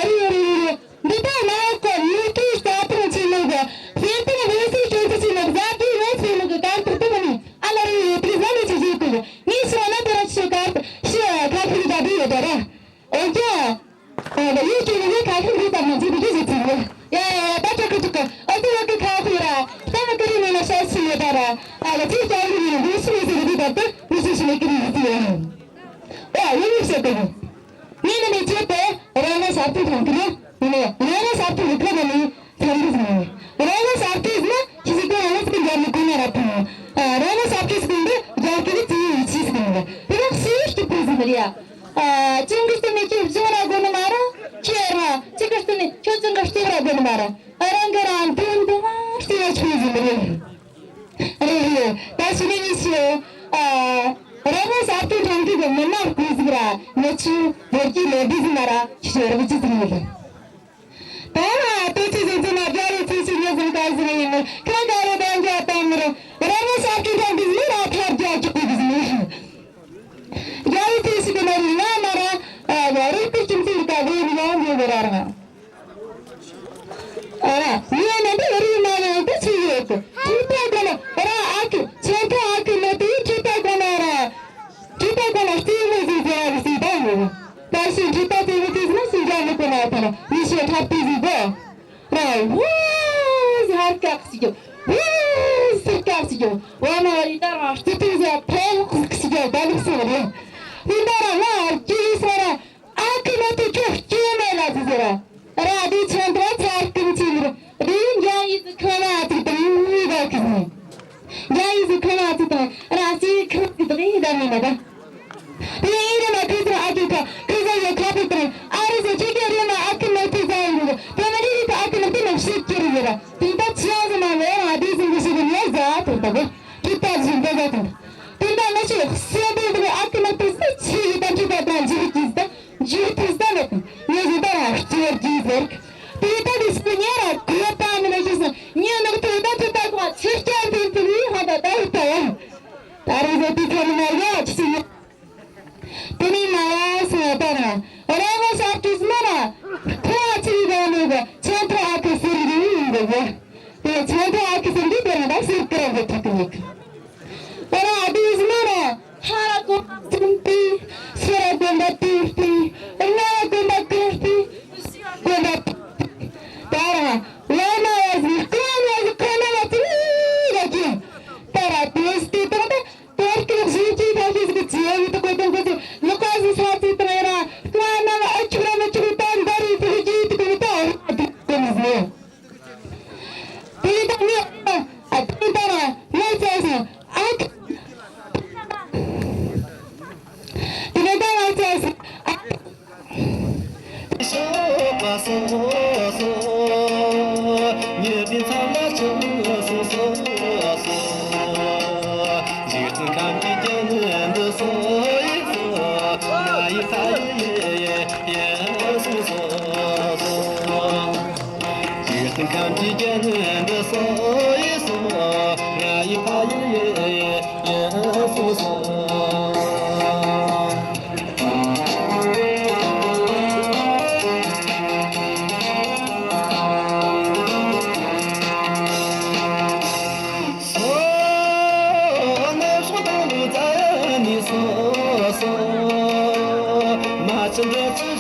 རི་རི་རི། འདི་ད་ནང་གི་ཉིས་སྟོང་རྩ་དྲུག་ཆེན་མོ་གི་ཤེས་ལྡན་སློབ་གསོའི་སྤྱི་ཚོགས་ཆེན་མོ་གཟའ་ཟླའི་ཉིན་ཆེན་མོ་གི་གར་སྟེགས་དེ་མོ་ནས་ཨ་ལ་རི་ཡོད་པའི་ཟ་ལེ་ཆེ་ཞིག་གི། ངས་སོང་ན་དེ་རིང་ཆུ་གར་ཞི་ཁ་ཤས་ཀྱི་ད་བུ་ཡོད་དོ་ར། འོན་ཀྱང་། ཨ་ལ་ཡོད་ཀྱི་ནི་ཁ་ཤས་ཀྱི་ད་མ་འཇིག་པའི་ཟེར་ཚིག་ཡོད། ཡ་ཡ་ཡ། ད་ཆོག་གི་ཆོག་གི། ཨ་ཙི་བ་གི་ཁ་ཤས་ར་ད་མ་ཀི་རི་ནི་ན་ཤ་ཤི་ཡོད་ད་ར། ཨ་ལ་ཅིག་ཀྱང་རི་ནི་འདི་ཤི་ཡོད་ཟེར་གི་ད་དེ་མི་ཤི་ཤི་ནི་ཀི་རི་ཡོད་ཡ། ཨ་ཡོད་ཡོད་ཟེར་གི། ངས་ནི་མི་ཚེ་དེ་རང་ངོ་ས་ཐུག་ཐང་གི་ནི། ཡིན་ནི་རང་ངོ་ས་ཐུག་རི་ཁ་ནི་ནི་ཚང་གི་ཟིན་ནི། རང་ངོ་ས་ཐུག་ན་ཁྱི་ཞིག་གི་རང་ངོ་ས་ཐུག་འཇར་མི་གོ་ན་ར་ཐང་། ཨ་རང་ངོ་ས་ཐུག་ཟིན་ཏེ་རྒྱ་སྐད་ཀྱི་ཚིག་ཡིག་ཆི་ཟིན་ནི། དེ་ར་སུ་ཡིག་གི་པུ་ཟིན་ནི་རེད་ཡ། ཨ་ཅིང་གི་སྟེང་ནས་ཁྱི་བཟུང་ར་དགོ་ནི་མ་ར། ཁྱི་ར་ཅིང་གི་སྟེང་ནས་ཁྱོད་ཅིང་གི་སྟེང་ར་དགོ་ནི་མ་ར། ཨ་རང་གི་རང་དོན་དུ་མ་སྟེང་ར་ཆུ་ཟིན་ནི་རེད། རེད་རེད། ད་ཕྱི་ནས་ཉིས་ཤུ། ཨ། རང་ངོ་ས་ཐུག་ཐང་གི་གི་མི་སྣ་སྐུ་གཟུགས་ར་མི་ཆུ་བོད་ཀྱི་ལོ་རྒྱུས་ཟིན་ན་ར་ཁྱི་ཆོ་ར་བུ་ཅི་ཟིན་ཡོད། ད་ང་ལྟོ་ཆུ་ཟིན་ཚེ་ན་རྒྱ་རེ་ཚེ་ཆུ་ཉི་ཟིན་ག་ཟིན་ཡིན་ནི་ཁ་ག་རེ་ད་འཇའ་དང་མི་རུང་། རང་ངོ་ས་ཐུག་ཐང་གི་མི་ར་ཐར་རྒྱ་ཅིག་གི་ཟིན་ཡོད། རྒྱ་རེ་ཚེ་ཆུ་གི་ན་རི་ང་མ་ར། ཨ་རེ་ཀི་ཁྱིམ་ཚེ་རི་ཀ་བོ་ཡིན་ཡང་ཡོད་ར་ར། ཨ་ར། ཡིན་ན་འདི་རི་མ་ཡང་འདི་ཆི་ཡོད་གི། ཁྱི་ཏ་གོ་ན་ར་ཨ་ཁུ། ཆེན་ཏ་ཨ་ཁུ་ནི་དེ་ཁྱི་ཏ་གོ་ན་ར། ཁྱི་ཏ་གོ་ན་ལྟེ་མོ་ཟིག་ཟེར་བ་གི་སི་ད་ཡོད། ད་ཤི་ཁྱི་ཏ་དེ་མོ་དེ་ཟིན་ན་སི་འཇའ་མི་གོ་ན་ཐ་ན་མི་ཤི་ཐབས་དེ་ཟིག་གོ། ར་བུ་ཟི་ཧར་ཀག་སི་གྱོ། བུ་ཟི་ཀག་སི་གྱོ། བ་ན་རི་ད་ར་སྟི་ཏི་ཟི་ཐོག་སི་གྱོ། ད་ལུགས་སི་རེད། དེ་ད་ར་ང་ཨར་ཅི་ཟེར་ར། ཨ་ཁུ་ནི་དེ་ཁྱོད་སྐྱེས་མེད་ལ་ཟེར་ར། ར་དེ་ཆེན་དུ་ཚར་ཀུན་ཆེན་ར། དེ་འཇའ་ཡི་ཟི་ཁ་ན་ཨ་ཙི་དང་ཡི་ག་ཁུ་ནི། འཇའ་ཡི་ཟི་ཁ་ན་ཨ་ཙི་དང་ར་ཅི་ཁུ་ནི་དེ་ད་མེད་ན་ད། དེ་ཡི་རེ་ན་ཁུ་ཟི་ཨ་ཁུ་ཁ་ཁུ་ཟི་ཡི་ཁ་ཕི་དང་ཨ་རི་ཟི་ཁྱེད་ཀྱི་རེ་ན་ཨ་ཁུ་ནི་དེ་ཟ་ཡི་ར། དེ་ན་རི་རི་ཁ་ཨ་ཁུ་ནི་དེ་ན་ཤི་ཁྱེར་ཡི་ར། དེ་ད་ཆི་ཡང་ཟི་མ་ལེ་ར་དེ་ཟི་གི་ཤི་གི་ནི་ཟ་དེ་ད་གི་དེ་ད་ཟི་ད་ཟ་དེ། དེ་འདྲ་མི་ཆོག་སེ་དེ་དེ་ཨ་ཀི་ན་དེ་སུ་ཆི་ཡི་ ཐུགས་རྗེ་ཆེ། ཐུགས་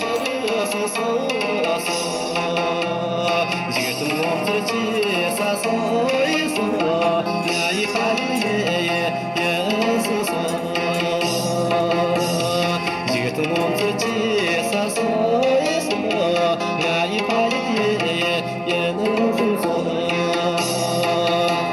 རྗེ་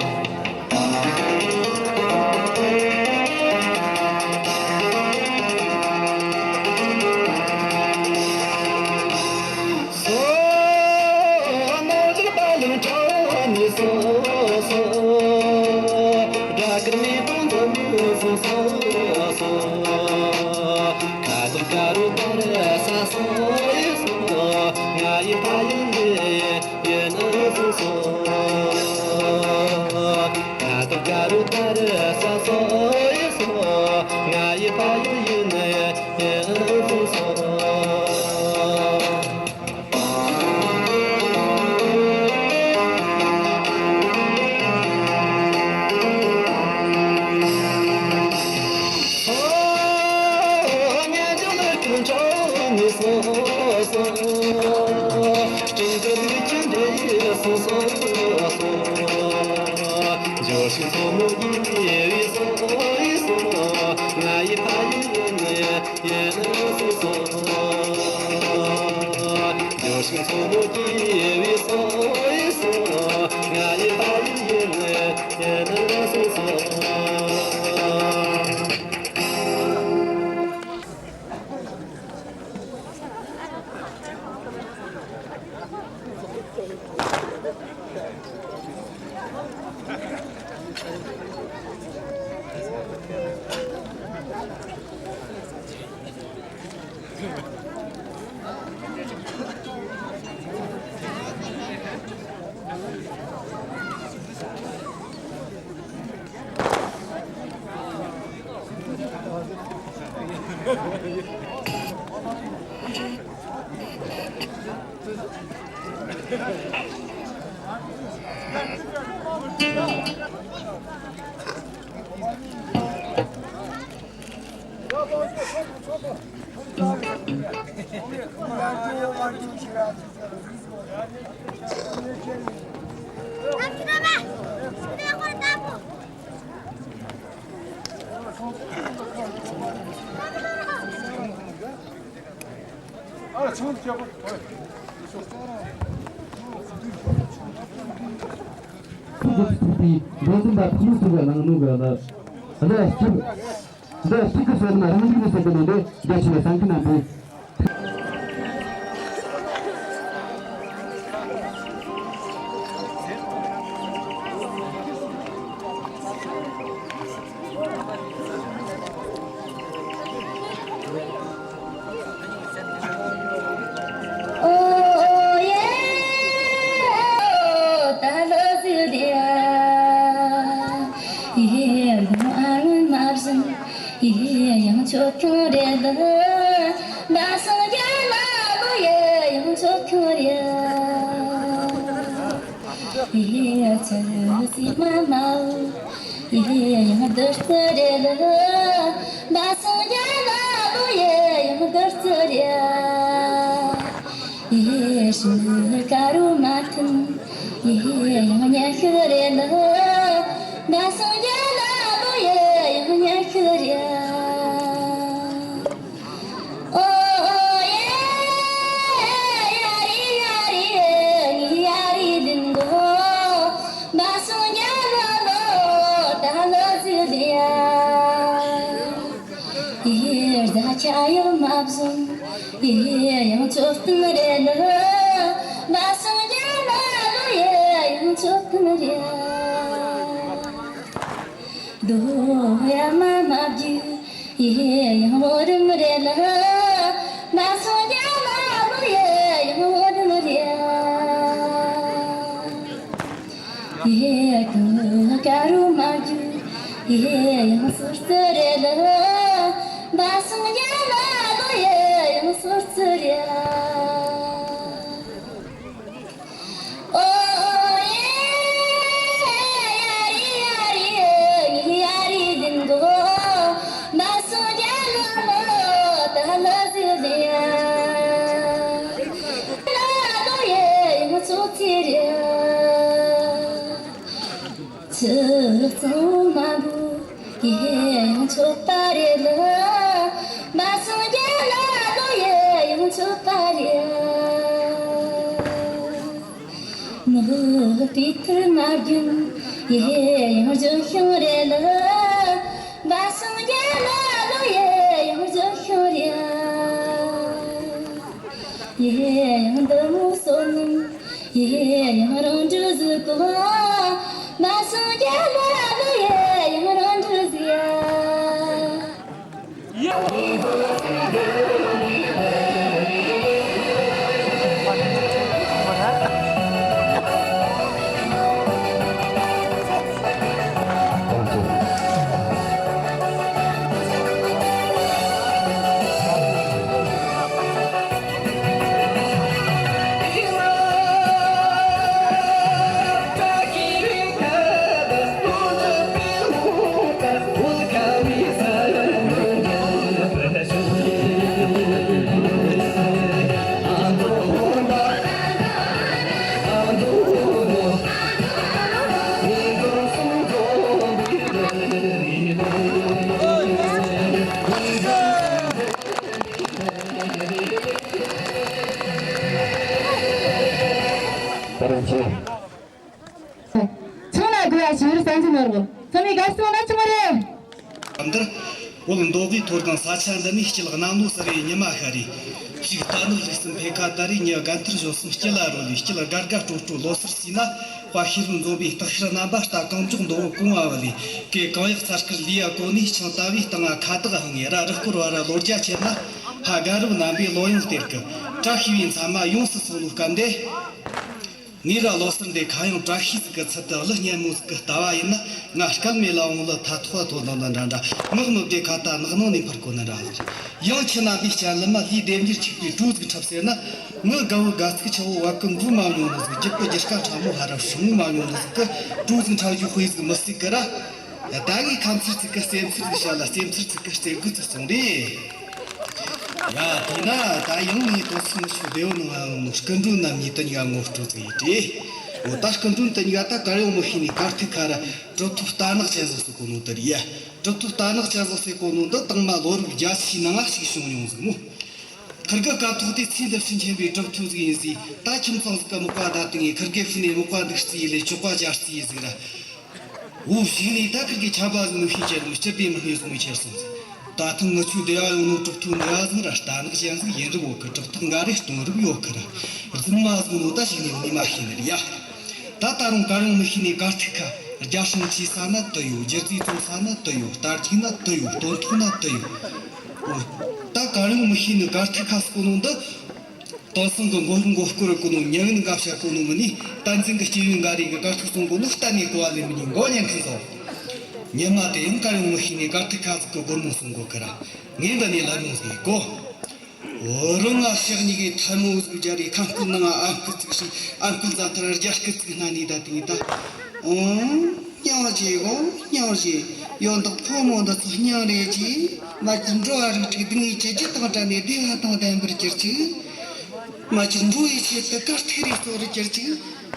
ཆེ། འགྲོ་འཛིན་པ་ཐོག་མར་ཐུགས་ལ་ལངས་ནོ་གི་ལ། ལ་སྐྱབས། འདི་གཅིག་གི་སྲོལ་ནི་རང་རིགས་ནི་སྲོལ་གི་ནང་དུ་རྒྱ་ཆེ་བའི་གསན་མཁན་རྣམས་པོས། མ་སངས་རྒྱ་ལ་ལོ་ཡེ་ཡང་ཚོགས་ཀུན་རེ། རྡོ་ཡ་མ་མ་བརྒྱུད་ཡེ་ཡང་བོ་རིམ་རེ་ལ། མ་སངས་རྒྱ་ལ་ལོ་ཡེ་ཡང་བོ་རིམ་རེ། ཡེ་ཀ་རུ་མ་བརྒྱུད་ཡེ་ཡང་སོར་ཚུ་རེ་ལ། མ་སངས་རྒྱ་ལ་ལོ་ཡེ་ཡང་སོར་ཚུ་རེ། ཨོ་ཡེ་ཡ་རི་ཡ་རི་ཡ་རི་ལིང་གོ། མ་སངས་རྒྱ་ལ་ལོ་ད་ལ་ཟི་ལི་ཡ། ལ་ལོ་ཡེ་ཡང་ཚོ་ཚི་རེ། ཚིག་གཙང་མ་བུ་ཡེ་ཡང་ཆོད་པ་རེད་ལ། མ་སངས་རྒྱ་ལ་ལོ་ཡེ་ཡང་ཆོད་པ་རེད། མི་ལུས་པའི་ཐུར་མ་རྒྱུན་ཡེ་ཡང་ལྗོན་ཤིང་རེད་ལ། མ་སངས་རྒྱ་ལ་ལོ་ཡེ་ཡང་ལྗོན་ཤིང་རེད། ཡེ་ཡང་འདི་མོ་བསོད་ནམས་ཡེ་ཡང་རང་གྲོལ་ཟིག་གོ། མ་སངས་རྒྱ་ལ་ལོ་ཡེ་ཡང་རང་གྲོལ་ཟིག་ཡ། ཚང་ལ་དགོས་ཡ་ཞིག་རེད་བསམ་གྱི་མ་རེད། ཚང་མས་དགའ་བསུ་གནང་ཆོག་མ་རེད། སྐབས་འདིར་བོད་མདོ་དབུས་མཐོ་སྒང་ས་ཆ་འདི་ནས་སྤྱི་ལོ་གནམ་ལོ་གསར་བའི་ཉི་མ་ཤར་རེ། ཕྱུགས་རྟ་ནག་རིགས་གསུམ་འཕེལ་ཁ་དར་རེ། མྱི་དགའ་མཐར་གཞོན་གསུམ་སྐྱིད་ལ་རོལ་ལེ། སྐྱིད་དགའ་དགའ་སྤྲོ་སྤྲོ་ལོ་གསར་བྱས་ན། དཔའ་ཤེས་རབ་འཛོམས་པའི་སྟག་ཤར་རྣམ་པ་རྟ་གང་མགྱོགས་མདོ་བོ་གོང་བ་བུད་ལེ། གེ་གང་ཡག་ཚ་སྐུར་ལུས་ཡ་གོ་ནས། ཆང་ད་བའི་སྟེང་ང་ཁ་བཏགས་ཧང་ངེ་ར་རུ་སྐོར་བ་ར་ལོ་རྒྱ་ཆེར་ན། ཕ་དགའ་རབ་རྣམ་པའི་ལོ་ཡང་སྟེར་གི། བཀྲ་ཤིས་པའི་མཚན་མ་ཡོངས་སུ་སོང་ལོ་སྐབས་འདི། ངས་ར་ལོ་གསར་འདི་ཁ་ཡང་བཀྲ་ཤིས་ཟིག་གི་ཚུལ་དུ་གླུ་སྙན་མོ་ཟིག་གི་ལྟ་བ་ཡིན་ན། ང་སྐལ་མེད་ལ་འོང་ལ་ཐ་ཐོག་ཐོ་ནོ་ནི་འདྲ་འདྲ། ངག་མི་བདེ་ཁ་ད་ནག་ནང་ནས་འཕུར་གོ་ནི་འདྲ་ཟེར། ཡང་ཁྱི་རྣམ་པའི་སྤྱན་ལམ་མ་ལུས་ལྡེམ་གྱིར་འཁྱུག་པའི་གྲོ་ཟིག་འཁྲབ་ཟེར་ན། ངི་དགའ་བོ་དགའ་ཚིག་ཆེ་བོ་བ་ཀུན་འབུ་མ་མྱོང་ནི་ཟིག་རྒྱུད་པ་རྒྱུད་དཀའ་ཕྲ་མོ་ཧ་ར་ཧྲུང་མ་མྱོང་ནི་ཟིག་གི་གྲོ་ཟིག་འཁྲབ་རྒྱུ་དཔེ་ཟིག་མི་སྲིད་གི་ར། ད་ངས་ཁ་མཚར་ཚིག་གི་རྩེ་མཚར་ཟིག་བཤད་ལ་རྩེ་མཚར་ཚིག་གི་རྩེ་དགུ་ཚིག་སོང་རེ། ཡ། དེས་ན་ད་ཡང་ངས་དོ་སི་མི་ཆོ་བདེ་བོ་ནང་ང་ཡོང་ནོ་སྐུ་མགྲོན་ནམ་ཉིད་དུ་ཉ་ངོ་སྤྲོད་ཟིག་ཡིན་ཏེ། འོ་ད་སྐུ་མགྲོན་དུ་ཉ་ད་གར་ཡོང་མི་ཤེས་ནས་གར་ཐིག་ཁ་ར་གྲུབ་ཐོབ་རྟ་ནག་ཅན་ཟིག་ཟེར་གོ་ནོ་དེ་རེད་ཡ། གྲུབ་ཐོབ་རྟ་ནག་ཅན་ཟིག་ཟེར་གོ་ནོ་འདི་དང་མ་ལོ་རབས་བརྒྱད་ཅུའི་ནང་ང་ཞིག་བྱུང་མྱོང་ཟིག་མོ། ཁིར་གི་སྐབས་ཐོག་དེ་ཚེ་འདི་ཕྱི་མཁྱེན་པའི་གྲུབ་ཐོབ་ཟིག་ཡིན་ཟིག་ད་ཁྱིམ་ཚང་ཟིག་གི་མག་པ་ད་དེ་ངས་ཁིར་གི་ཤི་ནས་མག་པ་འདུག་རྩིས་ཡིན་ལས་ཆོག་པ་ཅར་རྩིས་ཡིན་ཟིག་ར། འུ་ཞིག་ནས་ད་ཁིར་གི་ཆ་པ་ཟིག་ནུ་ཤེས་ཅན་ནུ་སྤྱི་པའི་མི་སྣ་ཟིག་མི་ཁྱེར་སོང་ཟིག་ད་ཐེངས་ངི་ཆོའི་སྡེ་བ་ཡོང་ནོ་གྲུབ་ཐོབ་འདི་ཡ་ཟིག་ར་རྟ་ནག་ཅན་ཟིག་ཡིན་རབས་ཡོད་གི། གྲུབ་ཐོབ་འགའ་རེ་སྟོན་རབས་ཡོད་གི་ར། རྫུན་མ་ཟིག་ནོ་ད་ཞིག་ནས་ངས་མ་ཤེས་ནི་རེད་ཡ། ད་ད་རུང་གར་ཡོང་མི་ཤེས་ནས་གར་ཐིག་ཁ་རྒྱ་སྲང་ཆེ་ས་ན་དུ་ཡོད། རྒྱུ་རྫས་བཙོང་ས་ན་དུ་ཡོད། རྟ་རྒྱུག་ན་དུ་ཡོད། སྟོན་ཐོག་ན་དུ་ཡོད། འོ། ད་གར་ཡོང་མི་ཤེས་ནས་གར་ཐིག་ཁ་ཟེར་གོ་ནོ་འདི། དེང་སང་གི་མགོ་ལུག་མགོ་སྐོར་གོ་ནོ་ཉེ་བའི་ནང་ང་བཤད་གོ་ནོ་མིན་ནི། བསྟན་འཛིན་གྱི་སྐྱེས་བུ་འགའ་རེ་གིས་གར་ཐིག་བཙོང་གོ་ནོ་གཏན་ནས་གོ་བ་ལེན་མི་ཉན་མགོ་ཉན་མཁན་ཚོ། ཉི་མ་དེ་ཡང་གར་ཡོང་མི་ཤེས་ནས་གར་ཐིག་ཁ་ཟིག་གི་སྒོར་མོ་སོང་གོ་གི་ར། ངས་འདི་ནས་ལབ་མྱོང་ཟིག་གོ། འོ། རང་ང་ཕྱག་གཉིས་ཀྱིས་ཐལ་མོ་ཟིག་སྦྱར་རེ། ཁ་སྐུད་ནང་ང་ཨམ་སྐུད་ཅིག་བྱས། ཨམ་སྐུད་རྩ་ཐར་རྒྱ་སྐུད་ཅིག་སྣ་ནས་ད་དེ་ངས་ད། ཨོང་། སྙིང་རྗེ་གོ། སྙིང་རྗེ། ཡོན་བདག་ཕོ་མོ་འདི་ཚོ་སྙིང་རེ་རྗེ། མ་གྱུར་འགྲོ་བ་རིགས་དྲུག་སྡུག་བསྔལ་གྱི་རྒྱུ་དང་བྲལ་ནས་བདེ་བ་དང་ལྡན་པར་གྱུར་ཅིག་མ་གྱུར་འགྲོ་བའི་ཆེད་དུ་གར་ཐིག་རེ་གཙོ་བོར་གྱུར་ཅིག་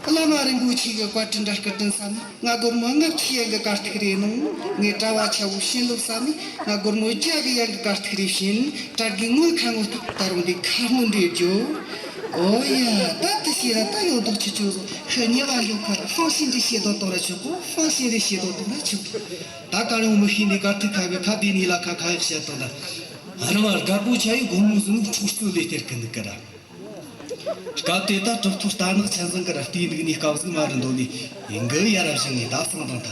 བླ་མ་རིན་པོ་ཆེ་གི་བཀའ་དྲིན་འདྲ་སྐུ་དྲིན་བསམ་ནས། ང་སྒོར་མོ་ལྔ་བཅུའི་ཡན་གི་གར་ཐིག་རེ་གནང་། ངས་གྲྭ་བ་ཆ་བོ་བྱིན་རླབས་བསམ་ནས། ང་སྒོར་མོ་བརྒྱ་གི་ཡན་གི་གར་ཐིག་རེ་བྱིན། གྲྭ་རྒན་ངོ་ཁ་ངོ་ཐུག་ད་རུང་འདི་ཁ་སྣོན་འདྲེ་རྒྱོ། ཨོ་ཡ། ད་དེ་བྱས་ར་ད་ཡོད་དོ་ཆི་ཆོ་ཟོ་ཤི་ཉེ་བ་ཡོད་ཁ་ར་ཧྥང་ཤིན་རེ་བྱེད་དོ་དང་ར་ཆོག་གོ། ཧྥང་ཤིན་རེ་བྱེད་དོ་དང་ར་ཆོག་ད་གར་ཡོང་མི་ཤེས་ནས་གར་ཐིག་ཁ་གི་ཁ་བདེ་ནས་ལ་ཁ་ཁ་ཡག་བཤད་དང་ད། ཨ་ར་བ་དགའ་པོ་ཆ་ཡི་སྒོར་མོ་ཟིག་ནི་འཕྲོག་རྩོད་ལས་སྟེར་གི་འདུག་གི་ར། སྐབས་དེ་ད་གྲུབ་ཐོབ་རྟ་ནག་ཆ་ཚང་གི་ར་བལྟས་འདུག་ནས་སྐབས་ཟིག་མ་རུ་འདོད་ནས་ཡིན་གི། ཡ་ར་བཞིན་ནས་ད་གཙང་དང་ད་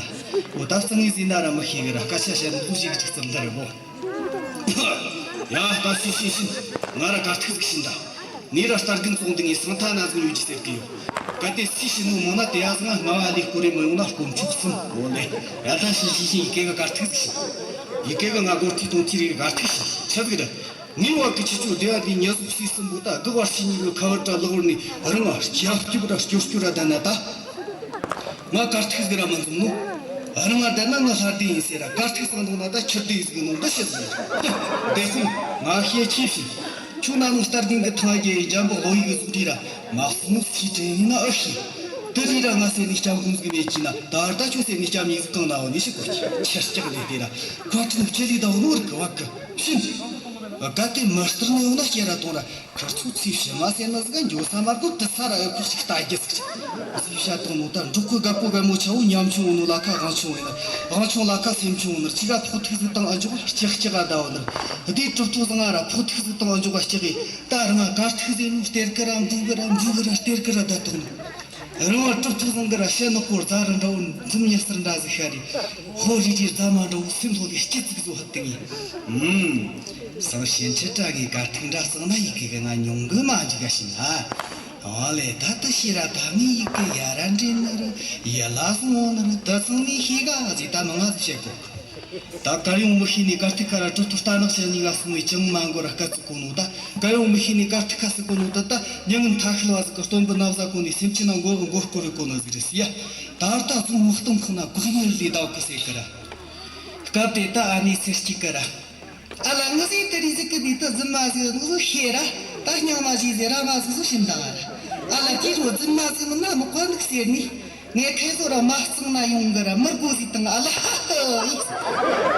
འོ་ད་གཙང་ངས་ཟིན་ན་ར་མི་ཤེས་གི་ར། སྐད་ཆ་བཤད་ནོ་ཟིག་གཅིག་ཙམ་འདི་རེད་གོ། ཡ་ད་ཤི་ཤི་ཤི། ང་ར་གར་ཐིག་ཟིག་ཤི་འདྲ། ངས་ར་སྟར་གིན་བཙོང་འདི་ངས་སང་ཐ་ན་ཟིག་ཉོ་རྒྱུ་ཟེར་གི་ཡོད། གལ་ཏེ་སུས་ཤི་ནོ་མོ་ན་དེ་ཡ་ཟིག་ང་སྔ་བ་ལས་སྐོར་རེ་མི་ཡོང་ན་དཀོན་མཆོག་གསུམ་འོ་ལེ། ཡ་ད་ཤི་ཤི་ཤི། ཡི་གེ་གི་གར་ཐིག་ཟིག་ཤི། ཡི་གེ་གི་ང་སྒོར་ཐིག་དང་ཐིག་རེ་གར་ཐིག་ཤི་ཆི་ཟིག་རེད། ངའི་བར་གྱི་ཁྱེད་ཆོ་སྡེ་བ་འདིའི་ཉེས་ཟོག་ཟས་གསུམ་པོ་ད་དགུ་བར་ཕྱི་གཉིས་ཀྱི་ཁ་བར་ར་ལག་བར་ནས་རང་ང་སྐྱབས་སྐྱོབ་ར་སྐྱོར་སྐྱོར་ར་བསྡད་ན་ད། ང་གར་ཐིག་ཟིག་ར་མི་འཛོམས་ནོ། རང་ང་བསྡད་ན་ང་ལྷ་སྡེ་ཡིན་ཟེར་ར། གར་ཐིག་ཟིག་འདུག་ན་ད་ཁྱི་སྡེ་ཟིག་ནང་འདི་ཤི་ཟིག་ཡོད། དེ་ཁོང་ང་ཤེས་ཆེ་ཕྱིན། ཁྱོད་ན་ནིང་སྟར་གིན་གི་ཐང་རྒྱལ་ཡི་འཇམ་པོ་ལོ་ཡི་གི་ཟུག་འདྲི་ར་མ་སོང་ནོ་སི་དྲན་ཡིན་ན་ཨེ་ཤེས། དེ་རི་ར་ང་ཟེར་ནས་སྐྱབས་མགོན་ཟིག་མེད་ཀྱི་ན། ད་ད་ཁྱོད་ཟེར་ནས་སྐྱབས་ཉིད་ཟིག་གང་ན་འོ་ནི་ཤི་གོ་ཁྱི་སྐྱག་ལས་དེ་ར། ཁ་ཁྲིད་ནི་ཁྱི་ལི་ད་འོ་ནོར་གི་བ་གི་ཕྱིན། གལ་ཏེ་མི་སྟེར་ནི་ཡོད་ན་སྐྱེ་ར་གཏོང་ར། ཁིར་ཚོ་ཚེ་ཕྱི་མ་ཟེར་ནི་ཟིག་ག་འགྱོ་ས་མ་དགོས། དུ་ས་ར་ཨེ་ཁོ་ཞིག་ལྟ་རྒྱུ་ཟིག་ཅི་ཟིག་བཤད་དང་ནོ། ད་འབྲོག་ཁུ་རྒད་པོ་རྒད་མོ་ཆ་བོ་ཉམ་ཆུང་ནོ། ལ་ཁ་དབང་ཆུང་ཡིན་ནི། དབང་ཆུང་ལ་ཁ་སེམས་ཆུང་ནི། ཅི་ག་ཕོག་ཐུག་ཟིག་བཏང་ཨ་འཇོག་ལྕག་ལྕག་ག་ད་བ་ནི། དེ་གྲུབ་ཐོབ་ཟིག་ང་ར་ཕོག་ཐུག་ཟིག་བཏང་ཨ་འཇོག་ལྕག་གི། ད་རང་ང་གར་ཐུག་ཟེར་ནོ་སྟེར་གི་ར་འབུ་གི་ར་འབུ་གི་ར་སྟེར་གི་ར་ད་དང་ནི། རང་བ་གྲུབ་ཐོབ་ཟིག་གི་ར་བཤད་ནོ་སྐོར་རྫ་ར་འདྲ་བོ་འཛུམ་ཉི་ཟེར་འདྲ་ཟིག་ཤར་རེ། ཧོ་རི་རི་རྫ་མ་འདྲ་བོ་སེམས་ལྷོད་ལེ་སྐྱིད་ཙིག་བཟོ་ཧ་དེ་ངེ། ཨུམ། སང་ཞིན་ཁྲི་བྲག་གི་གར་ཐིག་འདྲ་སང་ན་ཡི་གེ་གི་ང་ཉུང་གི་མ་འཇིག་ག་ཤིང་ཨ། ཨ་ལེ་ད་ད་ཤི་ར་ད་ངའི་ཡི་གེ་ཡ་ར་འདྲེ་ནི་ར་ཡ་ལ་སོང་ནི་ར་ད་ཚང་མི་ཤེས་ག་ཟིག་ད་མ་ང་ཟིག་བཤད་གོ། ད་གར་ཡོང་མི་ཤེས་ནི་གར་ཐིག་ཁ་ར་གྲུབ་ཐོབ་རྟ་ནག་ཅན་གཉིས་ཀ་སོང་བའི་ཅང་མ་འགོར་ར་སྐད་ཚིག་གོ་ནོ་ད། གར་ཡོང་མི་ཤེས་ནི་གར་ཐིག་ཁ་སི་གོ་ནོ་ད། ད་མྱི་ངན་ཐ་ཤལ་བ་ཟིག་གི་སྟོན་པའི་ན་བཟའ་གོ་ནི་སེམས་ཅན་ན་མགོ་གི་མགོ་སྐོར་རེ་གོ་ནོ་ཟིག་རེད་ཟེར་ཡ། ད་ལྟ་ཚོ་མི་སྟོང་ཁོ་ན་གོག་ཉལ་ལས་ཟླ་བ་གི་ཟེར་གི་ར། སྐབས་དེ་ད་ཨ་ནེ་ཚེ་གཅིག་གི་ར། ཨ་ལ་ངི་ཟིག་དེ་རི་ཟིག་གི་དུས་དུ་རྫུན་མ་ཟིག་ངི་ཟིག་ཤེས་ར། ད་སྙིང་མ་ཟིག་ཟེར་ར་མ་ཟིག་ཟིག་ཤིན་ད་ང་ར། ཨ་ལ་དེ་རུ་རྫུན་མ་ཟིག་མིན་ན་མི་གོ་འདུག་ཟེར་ནི། ངས་ཁེ་བཟོ་ར་མ་གཙང་ན་ཡོང་གི་ར་མི་དགོས་ཟིག་དང་ཨ་ལ་ཧ་ཧ་ཡིག་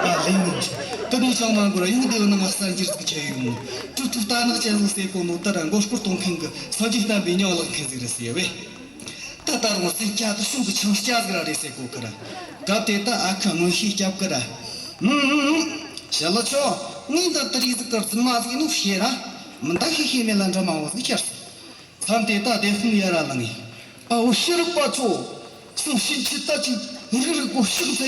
ཨ་ལེ་ནི་འཇུ། དེ་ནས་ཅང་མ་འགོར་ར་ཡོང་དེ་ནི་ང་གསར་འགྱུར་ཟིག་ཆེ་ཡོང་ནི། གྲུབ་ཐོབ་རྟ་ནག་ཅན་ཟིག་ཟེར་གོ་ནོ་ད་ར་མགོ་སྐོར་གཏོང་མཁན་གི་སངས་རྒྱས་བསྟན་པའི་ཉང་ལག་མཁན་ཟིག་རེད་ཟེར་བས། ད་ད་རུང་སེམས་སྐྱ་དུ་ཤུགས་གི་ཆང་སྐྱ་ཟིག་ར་རེད་ཟེར་གོ་གི་ར། སྐབས་དེ་ད་ཨ་ཁུ་སྔོན་ཤེས་སྐྱབས་གི་ར། ཨུམ་ཨུམ་ཨུམ། ཞི་ལུ་ཆོ། ངས་འདི་དེ་རི་ཟིག་གི་རྫུན་མ་ཟིག་ནོ་ཤེས་ར། མི་འདའ་ཤེས་ཤེས་མེད་ལ་འདྲ་མ་བོ་ཟིག་ཁྱེར་སོང་། མཚམས་དེ་ད་སྡེ་དཔོན་ཡར་ར་ལངས་ངེ། ཨ་བོ་ཤེས་རབ་པ་ཚོ། སང་ཕྱིན་ཆད་ད་ཅིག་རིག་རིག་གོ་ཕྱག་འཚལ་